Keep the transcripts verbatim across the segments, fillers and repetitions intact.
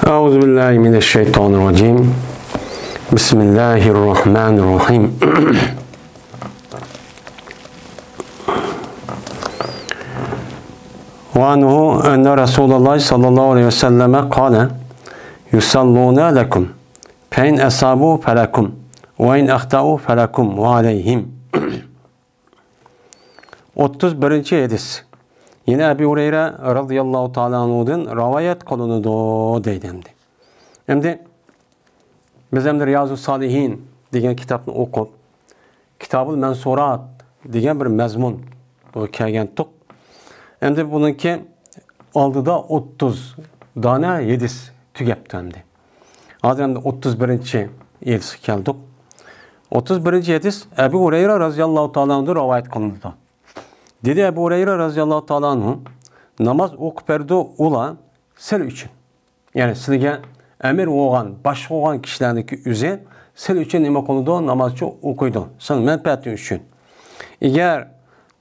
أعوذ بالله من الشيطان الرجيم. بسم الله الرحمن الرحيم. وعنه أن رسول الله صلى الله عليه وسلم قال: يصلون لكم، فإن أصابوا فلكم، وإن أخطأوا فلكم وعليهم. ئوتتۇز بىرىنچى ھەدىس. يەنە ئەبۇ ھۇرەيرە رەزىياللاھۇ تائالا ئەنھۇدىن رىۋايەت قىلىنىدۇ، دەيدۇ ئەمدى. ئەمدى بىز ئەمدى رىيازۇ سالىھىن دېگەن كىتابنى ئوقۇپ، كىتابۇل مەنسۇرات دېگەن بىر مەزمۇن كەلگەنتۇق. ئەمدى بۇنىڭكى ئالدىدا ئوتتۇز دانە ھەدىس تۈگەپتۇ ئەمدى. ھازىر ئەمدى ئوتتۇز بىرىنچى ھەدىسكە كەلدۇق. ئوتتۇز بىرىنچى ھەدىس ئەبۇ ھۇرەيرە رەزىياللاھۇ تائالا ئەنھۇدىن رىۋايەت قىلىنىدۇ. دېدى ئەبۇ ھۇرەيرە رەزىياللاھۇ تائالا ئەنھۇ، ناماز ئوقۇپ بەردى ئۇلار سىلەر ئۈچۈن. يەنى سىلىگە ئەمىر بولغان، باشلىق بولغان كىشىلەرنىڭكى ئۆزى سىلەر ئۈچۈن نېمە قىلىدۇ؟ نامازچۇ ئوقۇيدۇ. سىلىنىڭ مەنپەئەتى ئۈچۈن. ئەگەر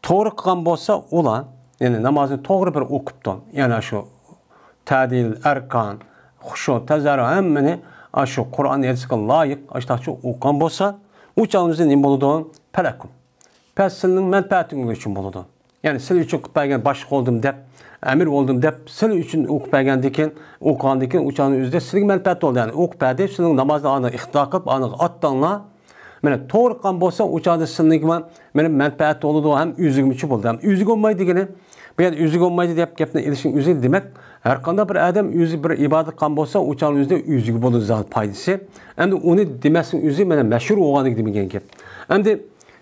توغرا قىلغان بولسا ئۇلار، يەنى نامازنى توغرا بىر ئوقۇپتۇ. يەنى شۇ تەدىل، ئەركان، خۇشۇ، تەزەررۇ ھەممىنى ئاشۇ قۇرئان ھەدىسكە لايىق ئاشتاقچە ئوقۇغان بولسا، ئۇ چاغدا نېمە بولىدۇ؟ پەلەكۇم. پەس سىلىنىڭ مەنپەئەتىڭىز ئۈچۈن بولىدۇ. يەنى سىلى ئۈچۈن قىلىپ بەرگەن، باشلىق بولدۇم دەپ، ئەمىر بولدۇم دەپ، سىلى ئۈچۈن ئوقۇپ بەرگەندىن كېيىن، ئوقۇغاندىن كېيىن ئۇ چاغنىڭ ئۆزىدە سىلىگە مەنپەئەت بولدى. يەنى ئوقۇپ بەردى، سىلىنىڭ نامازنى ئاندىن ئىقتىدا قىلىپ، ئاندىن ئاتتىڭلار. مانا توغرا قىلغان بولسا، ئۇ چاغدا سىلىنىڭكى مانا مەنپەئەت بولىدۇ ھەم ئۆزىگىمۇچۇ بولىدۇ. ھەم ئۆزىگە بولمايدۇ دېگىنى، بۇ يەردە ئۆزىگە بولمايدۇ دەپ گەپنى ئېلىشنىڭ ئۆزى، دېمەك، ھەر قانداق بىر ئادەم ئۆزى بىر ئىبادەت قىلغان بولسا، ئۇ چاغنىڭ ئۆزىدە ئۆزىگە بولىدۇ زادى پايدىسى. ئەمدى ئۇنى دېمەسنىڭ ئۆزى مانا مەشھۇر بولغاندىكى دېمىگەن گەپ. ئەمدى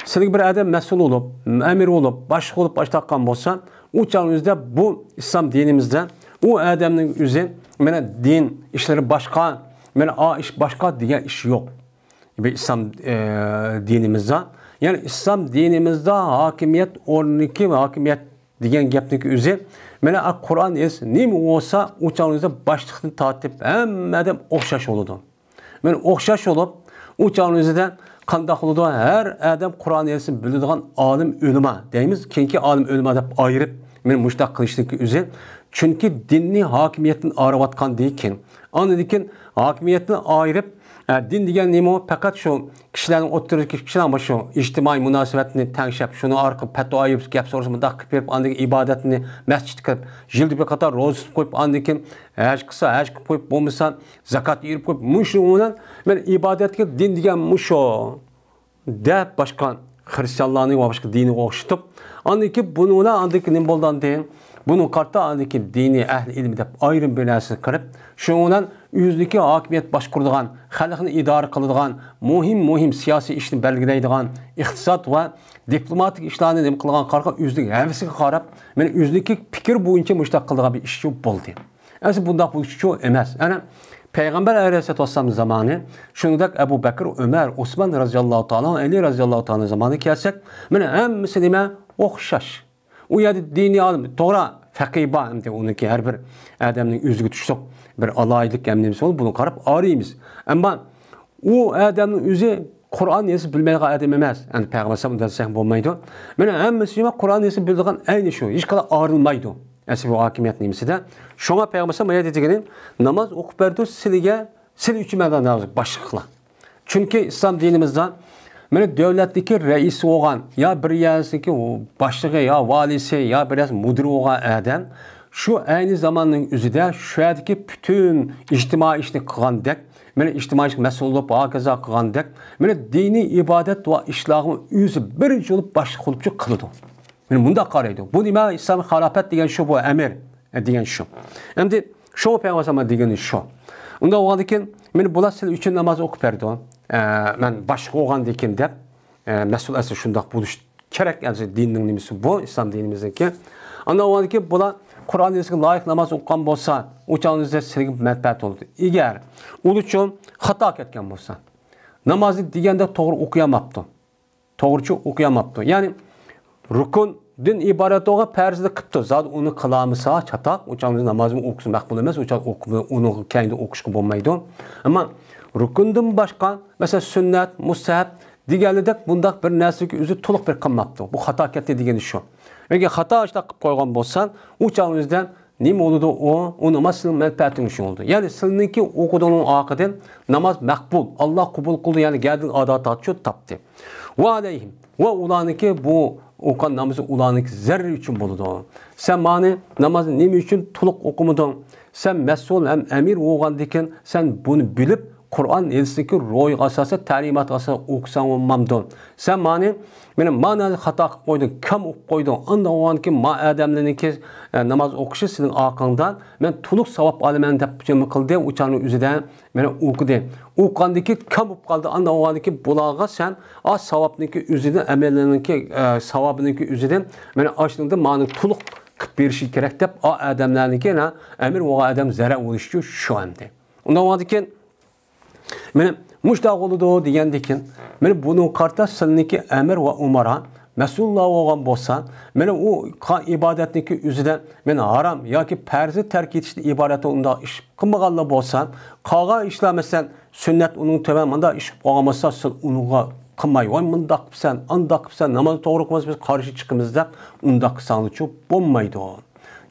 سىلىگە بىر ئادەم مەسئۇل بولۇپ، ئەمىر بولۇپ، باشلىق بولۇپ ئاشتاققان بولسا، ئۇ چاغنىڭ ئۆزىدە بۇ ئىسلام دىنىمىزدە ئۇ ئادەمنىڭ ئۆزى مانا دىن ئىشلىرى باشقا، مانا ئا ئىش باشقا دېگەن ئىش يوق. بۇ ئىسلام، ئە، دىنىمىزدا. يەنى ئىسلام دىنىمىزدا ھاكىمىيەت ئورنىدىكى ھاكىمىيەت دېگەن گەپنىڭكى ئۆزى، مانا قۇرئان ھەدىس نېمە بولسا، ئۇ چاغنىڭ ئۆزىدە باشلىقتىن تارتىپ ھەممە ئادەم ئوخشاش بولىدۇ. مانا ئوخشاش بولۇپ، ئۇ چاغنىڭ ئۆزىدە قانداق بولىدۇ؟ ھەر ئادەم قۇرئان ھەدىسنى بىلىدىغان ئالىم ئۆلىما دەيمىز. كېيىنكى ئالىم ئۆلىما دەپ ئايرىپ، مانا مۇشۇنداق قىلىشنىڭكى ئۆزى. چۈنكى دىننى ھاكىمىيەتتىن ئايرىۋاتقاندىن كېيىن، ئاندىن كېيىن ھاكىمىيەتتىن ئايرىپ، ئە، دىن دېگەن نېمە؟ پەقەت شۇ كىشىلەرنىڭ ئوتتۇرىدىكى كىشىلەر شۇ ئىجتىمائىي مۇناسىۋەتنى تەڭشەپ، شۇنىڭ ئارقىلىق پەتۋا ئېيىپ، گەپ سورىسا مۇنداق قىلىپ بېرىپ، ئاندىن كېيىن ئىبادەتنى مەسچىتكە كىرىپ، يىلدا بىر قېتىم روزا تۇتۇپ قويۇپ، ئاندىن كېيىن ھەج قىلسا، ھەج قىلىپ قويۇپ، بولمىسا زاكات بېرىپ قويۇپ، مۇشۇ بىلەن مانا ئىبادەتكە دىن دېگەن مۇشۇ دەپ باشقا خرىستىيانلارنى ۋە باشقا دىنىغا ئوخشىتىپ، ئاندىن كېيىن بۇنى بىلەن ئاندىن كېيىن نېمە بولدى ئاندىن؟ بۇنىڭغا قارىتا ئاندىن كېيىن دىنىي ئەھلى ئىلمى دەپ ئايرىم بىر نەرسىگە قىلىپ، شۇنىڭ بىلەن ئۆزىنىڭكى ھاكىمىيەت باشقۇرىدىغان، خەلقنى ئىدارە قىلىدىغان، مۇھىم، مۇھىم سىياسىي ئىشنى بەلگىلەيدىغان، ئىقتىساد ۋە دىپلوماتىك ئىشلارنى نېمە قىلغان قارىغان ئۆزىنىڭ ھەۋىسىگە قاراپ، مانا ئۆزىنىڭكى پىكرى بويىچە مۇشۇنداق قىلىدىغان بىر ئىشچى بولدى. ئەسلى بۇنداق بولۇشىچۇ ئەمەس. ئەنە پەيغەمبەر ئەلەيھىسسالاتۇ ۋەسسالام زامانى، شۇنىڭدەك ئەبۇ بەكىر، ئۆمەر، ئوسمان رەزىياللاھۇ تائالا، ئەلى رەزىياللاھۇ تائالا زامانىغا كەلسەك، مانا ھەممىسى نېمە؟ ئوخشاش. ئۇ يەردە دىنىي ئالىم، توغرا، فەقىھ بار، ئەمدى ئۇنىڭكى ھەر بىر ئادەمنىڭ ئۆزىگە تۇشلۇق بىر ئالاھىدىلىك ھەم نېمىسى بولۇپ، بۇنى قاراپ ئارىيمىز. ئەمما ئۇ ئادەمنىڭ ئۆزى قۇرئان يېزىپ بىلمەيدىغان ئادەم ئەمەس. ئەمدى پەيغەمبەر ئەلەيھىسسالام دېسەك بولمايدۇ. مانا ھەممىسى قۇرئان يېزىپ بىلىدىغان ئەينى شۇ. ھېچقانداق ئايرىلمايدۇ. ئەسلى بۇ ھاكىمىيەت نېمىسىدە. شۇڭا پەيغەمبەر ئەلەيھىسسالام ئايەتتە دېگىنى، ناماز ئوقۇپ بەردى سىلىگە، سىلى ئۈچۈن مەن ناماز باشلىقلار. چۈنكى ئىسلام دىنىمىزدا مانا دۆلەتنىڭكى رەئىسى بولغان، يا بىر يەرنىڭكى باشلىقى، يا ۋالىسى، يا بىر يەر مۇدىرى بولغان ئادەم شۇ ئەينى زاماننىڭ ئۆزىدە شۇ يەردىكى پۈتۈن ئىجتىمائىي ئىشنى قىلغاندەك، مانا ئىجتىمائىي ئىشقا مەسئۇل بولۇپ، ھاكازا قىلغاندەك، مانا دىنىي ئىبادەت ۋە ئىشلارغا ئۆزى بىرىنچى بولۇپ باشلىق بولۇپچۇ قىلىدۇ. مانا مۇنداق قارايدۇ. بۇ نېمە؟ ئىسلام خىلاپەت دېگەن شۇ، بۇ ئەمىر، ئە، دېگەن شۇ. ئەمدى شۇ پەيغەمبەر ئەلەيھىسسالام دېگىنى شۇ. ئۇنداق بولغاندىكىن، مانا بۇلار سىلەر ئۈچۈن ناماز ئوقۇپ بەردى. ئە، مەن باشلىق بولغاندىكىن دەپ، ئە، مەسئۇل ئەسلى شۇنداق بولۇش كېرەك، ئەسلى دىننىڭ نېمىسى بۇ، ئىسلام دىنىمىزنىڭكى. ئاندىن ئۇنىڭدىن كېيىن بۇلار قۇرئان ھەدىسكە لايىق ناماز ئوقۇغان بولسا، ئۇ چاغنىڭ ئۆزىدە سىلىگە مەنپەئەت بولىدۇ. ئەگەر ئۇلىچۇ خاتا كەتكەن بولسا، نامازنى دېگەندە توغرا ئوقۇيالماپتۇ. توغرىچۇ ئوقۇيالماپتۇ. يەنى رۇكۇندىن ئىبارەت بولغان پەرزنى قىپتۇ. زادى ئۇنى قىلالمىسا چاتاق، ئۇ چاغنىڭ نامازىمۇ ئوقۇسا مەقبۇل ئەمەس، ئۇ چاغ ئوقۇپ، ئۇنىڭ كەينىدە ئوقۇشقا بولمايدۇ. ئەمما رۇكۇندىن باشقا، مەسىلەن، سۈننەت، مۇستەھەب، دېگەنلىدەك بۇنداق بىر نەرسىگە ئۆزى تولۇق بىر قىلماپتۇ. بۇ خاتا كەتتى دېگىنى شۇ. ئەگەر خاتا ئاشتاق قىلىپ قويغان بولسا، ئۇ چاغنىڭ ئۆزىدە نېمە بولىدۇ ئۇ؟ ئۇ ناماز سېنىڭ مەنپەئەتىڭ ئۈچۈن بولىدۇ. يەنى سېنىڭكى ئوقۇغىنىڭ ئارقىدىن ناماز مەقبۇل، ئاللا قوبۇل قىلدى، يەنى گەردىن ئاداتاتچۇ تاپتى. ۋە ئەلەيھىم، ۋە ئۇلارنىڭكى بۇ ئوقۇغان نامىزى ئۇلارنىڭكى زەررى ئۈچۈن بولىدۇ. سەن مانا نامازنى نېمە ئۈچۈن تولۇق ئوقۇمىدىڭ؟ سەن مەسئۇل ھەم ئەمىر بولغاندىكىن سەن بۇنى بىلىپ، قۇرئان ھەدىستىكى روھىغا ئاساسەن، تەلىماتقا ئاساسەن ئوقۇساڭ بولمامدۇ؟ سەن مانا، مانا، مانا خاتا قىلىپ قويدۇڭ، كەم ئوقۇپ قويدۇڭ. ئانداق بولغاندىكىن ما ئادەملەرنىڭكى، ئە، ناماز ئوقۇشى سېنىڭ ئارقاڭدا مەن تولۇق ساۋاب ئالىمەن دەپ جەم قىلدى، ئۇ چاغنىڭ ئۆزىدە مانا ئوقۇدى. ئوقۇغاندىكى كەم بولۇپ قالدى، ئانداق بولغاندىكى بۇلارغا سەن ئا ساۋابنىڭكى ئۆزىدىن، ئەمەللەرنىڭكى، ئە، ساۋابىنىڭكى ئۆزىدىن مانا ئاشۇنىڭدىن مانا تولۇق قىلىپ بېرىشى كېرەك دەپ، ئا ئادەملەرنىڭكى، ھە، ئەمىر بولغان ئادەم زەرەر بولۇشى شۇ ئەمدى. ئۇنداق بولغاندىكىن مانا مۇشۇنداق بولىدۇ دېگەندىكىن، مانا بۇنىڭغا قارىتا سىلىنىڭكى ئەمىر ۋە ئۇمارا، مەسئۇللار بولغان بولسا، مانا ئۇ قا-، ئىبادەتنىڭكى ئۆزىدە مانا ھارام ياكى پەرزنى تەرك ئېتىشتىن ئىبارەت ئۇنداق ئىش قىلمىغانلار بولسا، قالغان ئىشلار، مەسىلەن، سۈننەت ئۇنىڭ تۆۋەن مۇنداق ئىش قىلىپ قالغان بولسا، سىز ئۇنىڭغا قىلماي، ۋاي مۇنداق قىپسەن، ئانداق قىپسەن، نامازنى توغرا قىلمىسا بىز قارشى چىقىمىز دەپ ئۇنداق قىلساڭلارچۇ بولمايدۇ.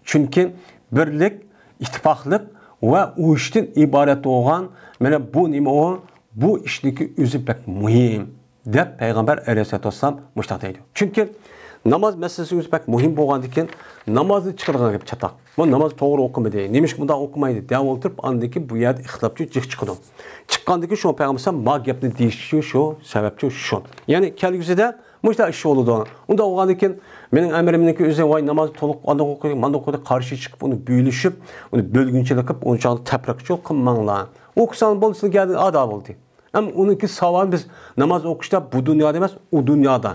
چۈنكى بىرلىك، ئىتتىپاقلىق ۋە ئۇرۇشتىن ئىبارەت بولغان مانا بۇ نېمە ئۇ؟ بۇ ئىشنىڭكى ئۆزى بەك مۇھىم، دەپ پەيغەمبەر ئەلەيھىسسالاتۇ ۋەسسالام مۇشۇنداق دەيدۇ. چۈنكى ناماز مەسىلىسى ئۆزى بەك مۇھىم بولغاندىكىن، نامازنى چىقىرىدىغان گەپ چاتاق. بۇ ناماز توغرا ئوقۇمىدى، نېمىشقا بۇنداق ئوقۇمايدۇ دەۋ ئولتۇرۇپ، ئاندىن كېيىن بۇ يەردە ئىختىلاپچۇ جىق چىقىدۇ. چىققاندىن كېيىن شۇ پەيغەمبەر ئەلەيھىسسالام ما گەپنى دېيىشى شۇ، سەۋەبچۇ شۇ. يەنى كەلگۈسىدە مۇشۇنداق ئىش بولىدۇ. ئۇنداق بولغاندىن كېيىن مېنىڭ ئەمرىمنىڭكى ئۆزى، ۋاي ناماز تولۇق ئانداق ئوقۇيدۇ، مانداق ئوقۇيدۇ، قارشى چىقىپ، ئۇنى بۆلۈشۈپ، ئۇنى بۆلگۈنچىلىك قىلىپ، ئۇنى چاغدا تەپرىقىچۇ قىلماڭلار. ئوقۇساڭ بولسا گەردىن ئادا بولدى. ئەمما ئۇنىڭكى ساۋابى بىز ناماز ئوقۇشتا بۇ دۇنيادا ئەمەس، ئۇ دۇنيادا.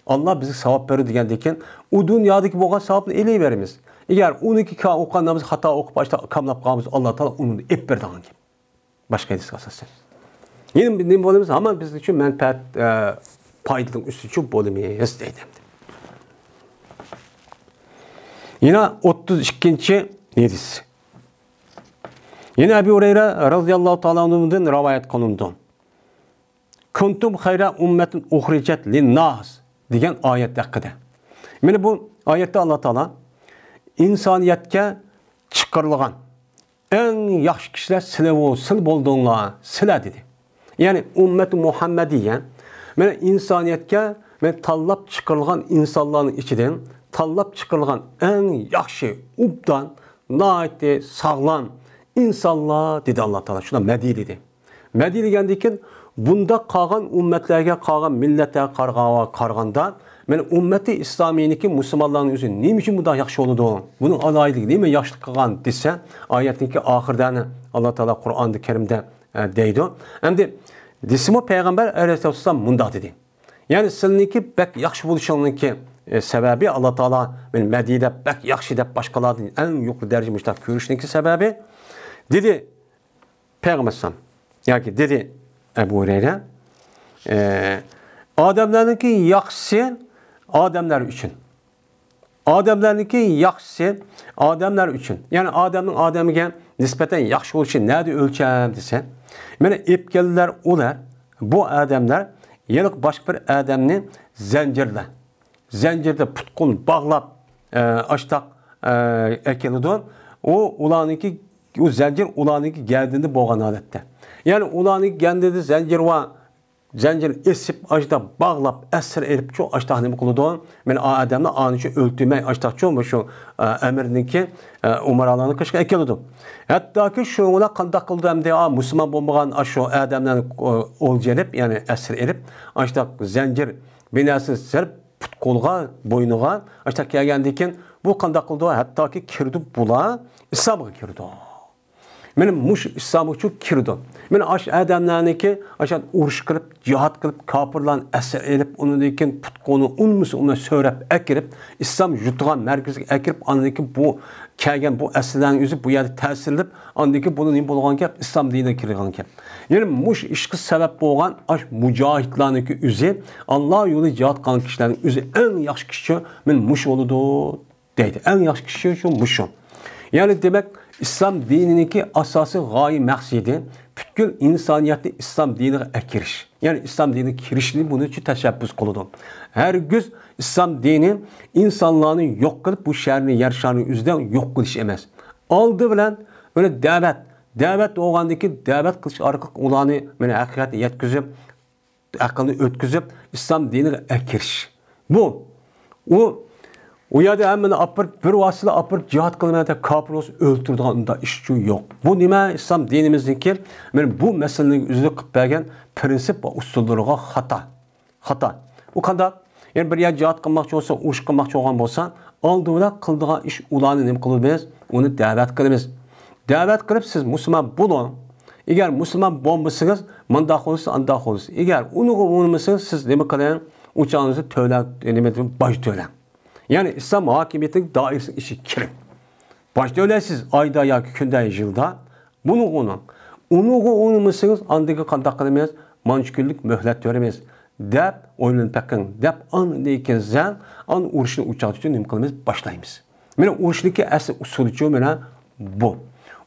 ئاللا بىزگە ساۋاب بېرىدۇ دېگەندىن كېيىن، ئۇ دۇنيادىكى بولغان ساۋابنى ئېلىۋېرىمىز. ئەگەر ئۇنىڭكى كا-، ئوقۇغان نامىزى خاتا ئوقۇپ، ئاشتا كاملاپ قالغان بولسا، ئاللا تائالا ئۇنى ئېلىپ بېرىدىغان گەپ. باشقا ھەدىسكە ئاساسەن. يەنە نېمە بولىمىز؟ ھامان بىز ئۈچۈن مەنپەئەت، ئە، پايدىنىڭ ئۈستىچۇ بولىمىز دەيدۇ ئەمدى. يەنە ئوتتۇز ئىككىنچى ھەدىس. يەنە ئەبۇ ھۇرەيرە رەزىياللاھۇ تائالا ئەنھۇدىن رىۋايەت قىلىنىدۇ. «كۇنتۇم خەيرە ئۇممەتىن ئۇخرىجەت لىنناس» دېگەن ئايەت ھەققىدە. مانا بۇ ئايەتتە ئاللا تائالا ئىنسانىيەتكە چىقىرىلغان ئەڭ ياخشى كىشىلەر سىلەر بول-، سىلەر بولدۇڭلار، سىلەر دېدى. يەنى ئۈممەتى مۇھەممەدىيە، مانا ئىنسانىيەتكە مانا تاللاپ چىقىرىلغان ئىنسانلارنىڭ ئىچىدىن تاللاپ چىقىرىلغان ئەڭ ياخشى، ئوبدان، ناھايىتى ساغلام ئىنسانلار دېدى ئاللا تائالا. شۇنداق مەدھىيە دېدى. مەدھىيە دېگەندىن كېيىن بۇنداق قالغان ئۈممەتلەرگە، قالغان مىللەتلەرگە قارىغا-، قارىغاندا، مانا ئۈممەتى ئىسلامىينىڭكى مۇسۇلمانلارنىڭ ئۆزى نېمە ئۈچۈن بۇنداق ياخشى بولىدۇ؟ بۇنىڭ ئالاھىدىلىكى نېمە، ياخشىلىق قىلغان دېسە، ئايەتنىڭكى ئاخىرىدا ئاللا تائالا قۇرئانى كەرىمدە، ئە، دەيدۇ. ئەمدى دېسىمۇ پەيغەمبەر ئەلەيھىسسالام مۇنداق دېدى. يەنى سىلىنىڭكى بەك ياخشى بولۇشىڭنىڭكى، ئە، سەۋەبى ئاللا تائالا مېنى مەدھىيە دەپ، بەك ياخشى دەپ باشقىلاردىن ئەڭ يۇقىرى دەرىجە مۇشۇنداق كۆرۈشنىڭكى سەۋەبى دېدى. پەيغەمبەر ئەلەيھىسسالام ياكى دېدى ئەبۇ ھۇرەيرە، ئە، ئادەملەرنىڭكى ياخشىسى ئادەملەر ئۈچۈن. ئادەملەرنىڭكى ياخشىسى ئادەملەر ئۈچۈن. يەنى ئادەمنىڭ ئادەمگە نىسبەتەن ياخشى بولۇشى نەدە ئۆلچەم دېسە، مانا ئېلىپ كەلدىلەر ئۇلار، بۇ ئادەملەر ھېلىقى باشقا بىر ئادەمنى زەنجىرلە زەنجىردە پۇت-قول باغلاپ، ئە، ئاشتاق، ئە، ئەكېلىدۇ. ئۇ ئۇلارنىڭكى، ئۇ زەنجىر ئۇلارنىڭكى گەدىنىدە بولغان ھالەتتە. يەنى ئۇلارنىڭكى گەدىنىدە زەنجىر بار، زەنجىر ئېسىپ، ئاشتاق باغلاپ، ئەسىر ئېلىپچۇ، ئاشتاق نېمە قىلىدۇ؟ مانا ئا ئادەمنى ئانىچۇ ئۆلتۈرمەي، ئاشتاقچۇ، مۇشۇ، ئە، ئەمىرنىڭكى، ئە، ئۇمارالارنىڭ قېشىغا ئەكېلىدۇ. ھەتتاكى شۇنىڭ بىلەن قانداق قىلىدۇ ئەمدى، ئا، مۇسۇلمان بولمىغان ئاشۇ ئادەملەرنى، ئە، ئولجا ئېلىپ، يەنى ئەسىر ئېلىپ، ئاشتاق زەنجىر بىناسىنى سېلىپ، پۇت-قولىغا، بوينىغا، ئاشۇنداق كىيگەندىن كېيىن، بۇ قانداق قىلىدۇ؟ ھەتتاكى كىرىدۇ، بۇلار ئىسلامغا كىرىدۇ. مانا مۇشۇ ئىسلامغىچۇ كىرىدۇ. مانا ئاشۇ ئادەملەرنىكى ئاشۇ ئۇرۇش قىلىپ، جىھاد قىلىپ، كاپىرلارنى ئەسىر ئېلىپ، ئۇنىڭدىن كېيىن پۇت-قولىنى ئۇنىمىسا ئۇنى سۆرەپ ئەكىرىپ، ئىسلام يۇتىدىغان مەركىزىگە ئەكىرىپ، ئاندىن كېيىن بۇ كەلگەن بۇ ئەسىرلەرنىڭ ئۆزى بۇ يەردە تەسىرلىنىپ، ئاندىن كېيىن بۇنى نېمە بولغان گەپ؟ ئىسلام دىنىغا كىرگەن گەپ. يەنى مۇشۇ ئىشقا سەۋەب بولغان ئاشۇ مۇجاھىدلارنىڭكى ئۆزى، ئاللا يولىدا جىھاد قىلغان كىشىلەرنىڭ ئۆزى ئەڭ ياخشى كىشىچۇ، مانا مۇشۇ بولىدۇ دەيدۇ. ئەڭ ياخشى كىشىچۇ مۇشۇ. يەنى دېمەك، ئىسلام دىنىنىڭكى ئاساسىي غايە مەقسىتى پۈتكۈل ئىنسانىيەتنى ئىسلام دىنىغا ئەكىرىش. يەنى ئىسلام دىنىغا كىرىشنى بۇنىڭ ئۈچۈن تەشەببۇس قىلىدۇ. ھەرگىز ئىسلام دىنى ئىنسانلارنى يوق قىلىپ، بۇ شەھەرنى، يەر شارىنى ئۆزىدىن يوق قىلىش ئەمەس. ئالدى بىلەن مانا دەۋەت، دەۋەت بولغاندىن كېيىن دەۋەت قىلىش ئارقىلىق ئۇلارنى مانا ھەقىقەتنى يەتكۈزۈپ، ئەقىلنى ئۆتكۈزۈپ، ئىسلام دىنىغا ئەكىرىش. بۇ، ئۇ، ئۇ يەردە ھەممىنى ئاپىرىپ، بىر ۋاسىتە ئاپىرىپ، جىھاد قىلىمەن دەپ كاپىر بولسا ئۆلتۈرىدىغان ئۇنداق ئىشچۇ يوق. بۇ نېمە؟ ئىسلام دىنىمىزنىڭكى مانا بۇ مەسىلىنى ئۆزىدە قىلىپ بەرگەن پىرىنسىپ ۋە ئۇسۇللىرىغا خاتا. خاتا. ئۇ قانداق؟ يەنى بىر يەر جىھاد قىلماقچى بولسا، ئۇرۇش قىلماقچى بولغان بولسا، ئالدى بىلەن قىلىدىغان ئىش ئۇلارنى نېمە قىلىمىز؟ ئۇنى دەۋەت قىلىمىز. دەۋەت قىلىپ، سىز مۇسۇلمان بولۇڭ. ئەگەر مۇسۇلمان بولمىسىڭىز، مۇنداق بولىسىز، ئانداق بولىسىز. ئەگەر ئۇنىڭغا ئۇنىمىسىڭىز، سىز نېمە قىلىڭ؟ ئۇ چاغىڭىزدا تۆلە، نېمە، باج تۆلەڭ. يەنى ئىسلام ھاكىمىيىتىنىڭ دائىرىسىنىڭ ئىچىگە كىرىڭ. باج تۆلەيسىز ئايدا ياكى كۈندە، يىلدا. بۇنىڭغا ئۇنىڭ. ئۇنىڭغا ئۇنىمىسىڭىز، ئاندىن قانداق قىلىمىز؟ مانچە كۈنلۈك مۆھلەت بېرىمىز، دەپ ئويلىنىپ بېقىڭ، دەپ ئاندىن كېيىن سەن ئاندىن ئۇرۇشنى ئۇ چاغدىچۇ نېمە قىلىمىز؟ باشلايمىز. مانا ئۇرۇشنىڭكى ئەسلى ئۇسۇلىچۇ مانا بۇ.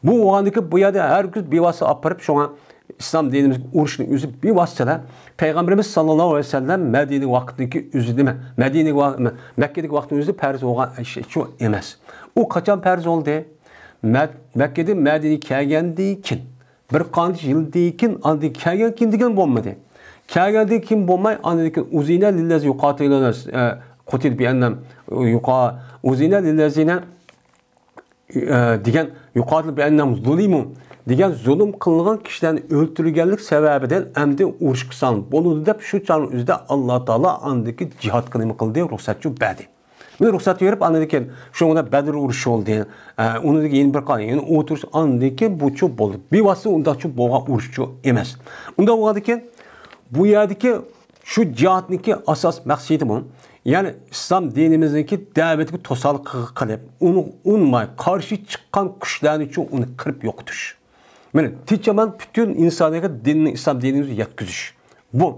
بۇ بولغاندىكى بۇ يەردە ھەرگىز بىۋاسىتە ئاپىرىپ، شۇڭا ئىسلام دىنىمىزگە ئۇرۇشنىڭ ئۆزى بىۋاسىتە. پەيغەمبىرىمىز ساللاللاھۇ ئەلەيھى ۋەسەللەم مەدىنە ۋاقتىدىكى ئۆزى نېمە؟ مەدىنە ۋا-، مەككىدىكى ۋاقتىنىڭ ئۆزى پەرز بولغان ئىشچۇ ئەمەس. ئۇ قاچان پەرز بولدى؟ مەد-، مەككىدىن مەدىنىگە كەلگەندىن كېيىن، بىر قانچە يىلدىن كېيىن، ئاندىن كەلگەن كېيىن دېگەن بولمىدى. كەلگەندىن كېيىن بولماي، ئاندىن كېيىن ئۇزىنە لىللەزى يۇقاتىلۇنە، ئە، قۇتىل بىئەننەم، يۇقا-، ئۇزىنە لىللەزىنە، ئە، دېگەن، يۇقاتىل بىئەننەم زۇلىمۇ دېگەن، زۇلۇم قىلىنغان كىشىلەرنى ئۆلتۈرگەنلىك سەۋەبىدىن ئەمدى ئۇرۇش قىلساڭ بولىدۇ دەپ، شۇ چاغنىڭ ئۆزىدە ئاللا تائالا ئاندىكى جىھادقا نېمە قىلدى؟ رۇخسەتچۇ بەردى. مانا رۇخسەت بېرىپ، ئاندىن كېيىن شۇنىڭ بىلەن بەدر ئۇرۇشى بولدى. ئە، ئۇنىڭدىن كېيىن يەنە بىر قان-، يەنە ئوتتۇرىسى، ئاندىن كېيىن بۇچۇ بولدى. بىۋاسىتە ئۇنداقچۇ بولغان ئۇرۇشچۇ ئەمەس. ئۇنداق بولغاندىن كېيىن بۇ يەردىكى شۇ جىھادنىڭكى ئاساس مەقسىتىمۇ، يەنى ئىسلام دىنىمىزنىڭكى دەۋىتىگە توسالغۇ قىلىپ، ئۇنى ئۇنىماي قارشى چىققان كۈچلەرنىچۇ ئۇنى قىرىپ يوقىتىش. مانا، تىنچ ئامان پۈتۈن ئىنسانىيەتكە دىننى، ئىسلام دىنىمىزنى يەتكۈزۈش. بۇ،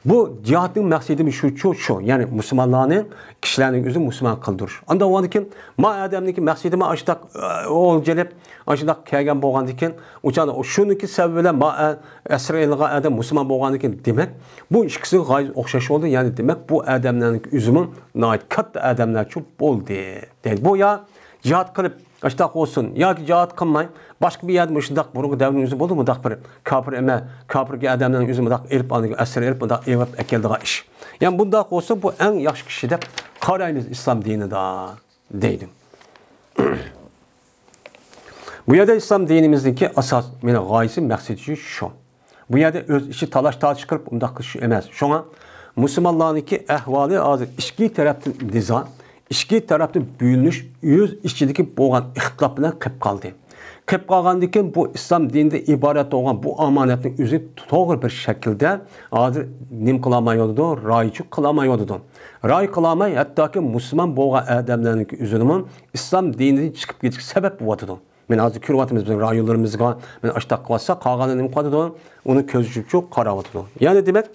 بۇ جىھادنىڭ مەقسىتى شۇچۇ، شۇ. يەنى مۇسۇلمانلارنى، كىشىلەرنىڭ ئۆزى مۇسۇلمان قىلدۇرۇش. ئاندىن بولغاندىن كېيىن، ما ئادەمنىڭكى مەقسىتى ما ئاشۇنداق، ئە، ئوغۇل جېلىپ، ئاشۇنداق كەلگەن بولغاندىن كېيىن، ئۇ چاغدا شۇنىڭكى سەۋەبى بىلەن ما، ئە، ئەسىر ئېلىنغان ئادەم مۇسۇلمان بولغاندىن كېيىن، دېمەك، بۇ ئىككىسىگە غايەت ئوخشاش بولدى. يەنى، دېمەك، بۇ ئادەملەرنىڭ ئۆزىمۇ ناھايىتى كاتتا ئادەملەرچۇ بولدى. دەيدۇ. بۇ يا جىھاد قىلىپ، ئاشتاق بولسۇن ياكى جىھاد قىلماي، باشقا بىر يەردە مۇشۇنداق بۇرۇنقى دەۋرنىڭ ئۆزى بولدى، مۇنداق بىر كاپىر ئەمە، كاپىرگە ئادەمنىڭ ئۆزى مۇنداق ئېلىپ، ئەسىر ئېلىپ، مۇنداق ئېلىپ ئەكېلىدىغان ئىش. يەنى بۇنداق بولسا، بۇ ئەڭ ياخشى كىشى دەپ قارايمىز ئىسلام دىنىدا، دەيدۇ. بۇ يەردە ئىسلام دىنىمىزنىڭكى ئاساس، مېنىڭ غايىسى، مەقسىتى شۇ. بۇ يەردە ئۆز ئىچى تالاش-تارتىش قىلىپ ئۇنداق قىلىش ئەمەس. شۇڭا مۇسۇلمانلارنىڭكى ئەھۋالى ھازىر ئىچكى تەرەپتىن نىزا، ئىچكى تەرەپتىن بۆلۈنۈش، ئۆز ئىچىدىكى بولغان ئىختىلاپ بىلەن قېلىپ قالدى. قېلىپ قالغاندىن كېيىن بۇ ئىسلام دىنىدىن ئىبارەت بولغان بۇ ئامانەتنىڭ ئۆزى توغرا بىر شەكىلدە ھازىر نېمە قىلالمايۋاتىدۇ؟ رايچۇ قىلالمايۋاتىدۇ. راي قىلالماي، ھەتتاكى مۇسۇلمان بولغان ئادەملەرنىڭكى ئۆزىنىمۇ ئىسلام دىنىدىن چىقىپ كېتىشكە سەۋەب بولۇۋاتىدۇ. مانا ھازىر كۆرۈۋاتىمىز، بىزنىڭ رايونلىرىمىزغا مانا ئاشتاق قىلىۋاتسا، قالغانلىرى نېمە قىلىۋاتىدۇ؟ ئۇنى كۆزىچۇ قاراۋاتىدۇ. يەنى دېمەك،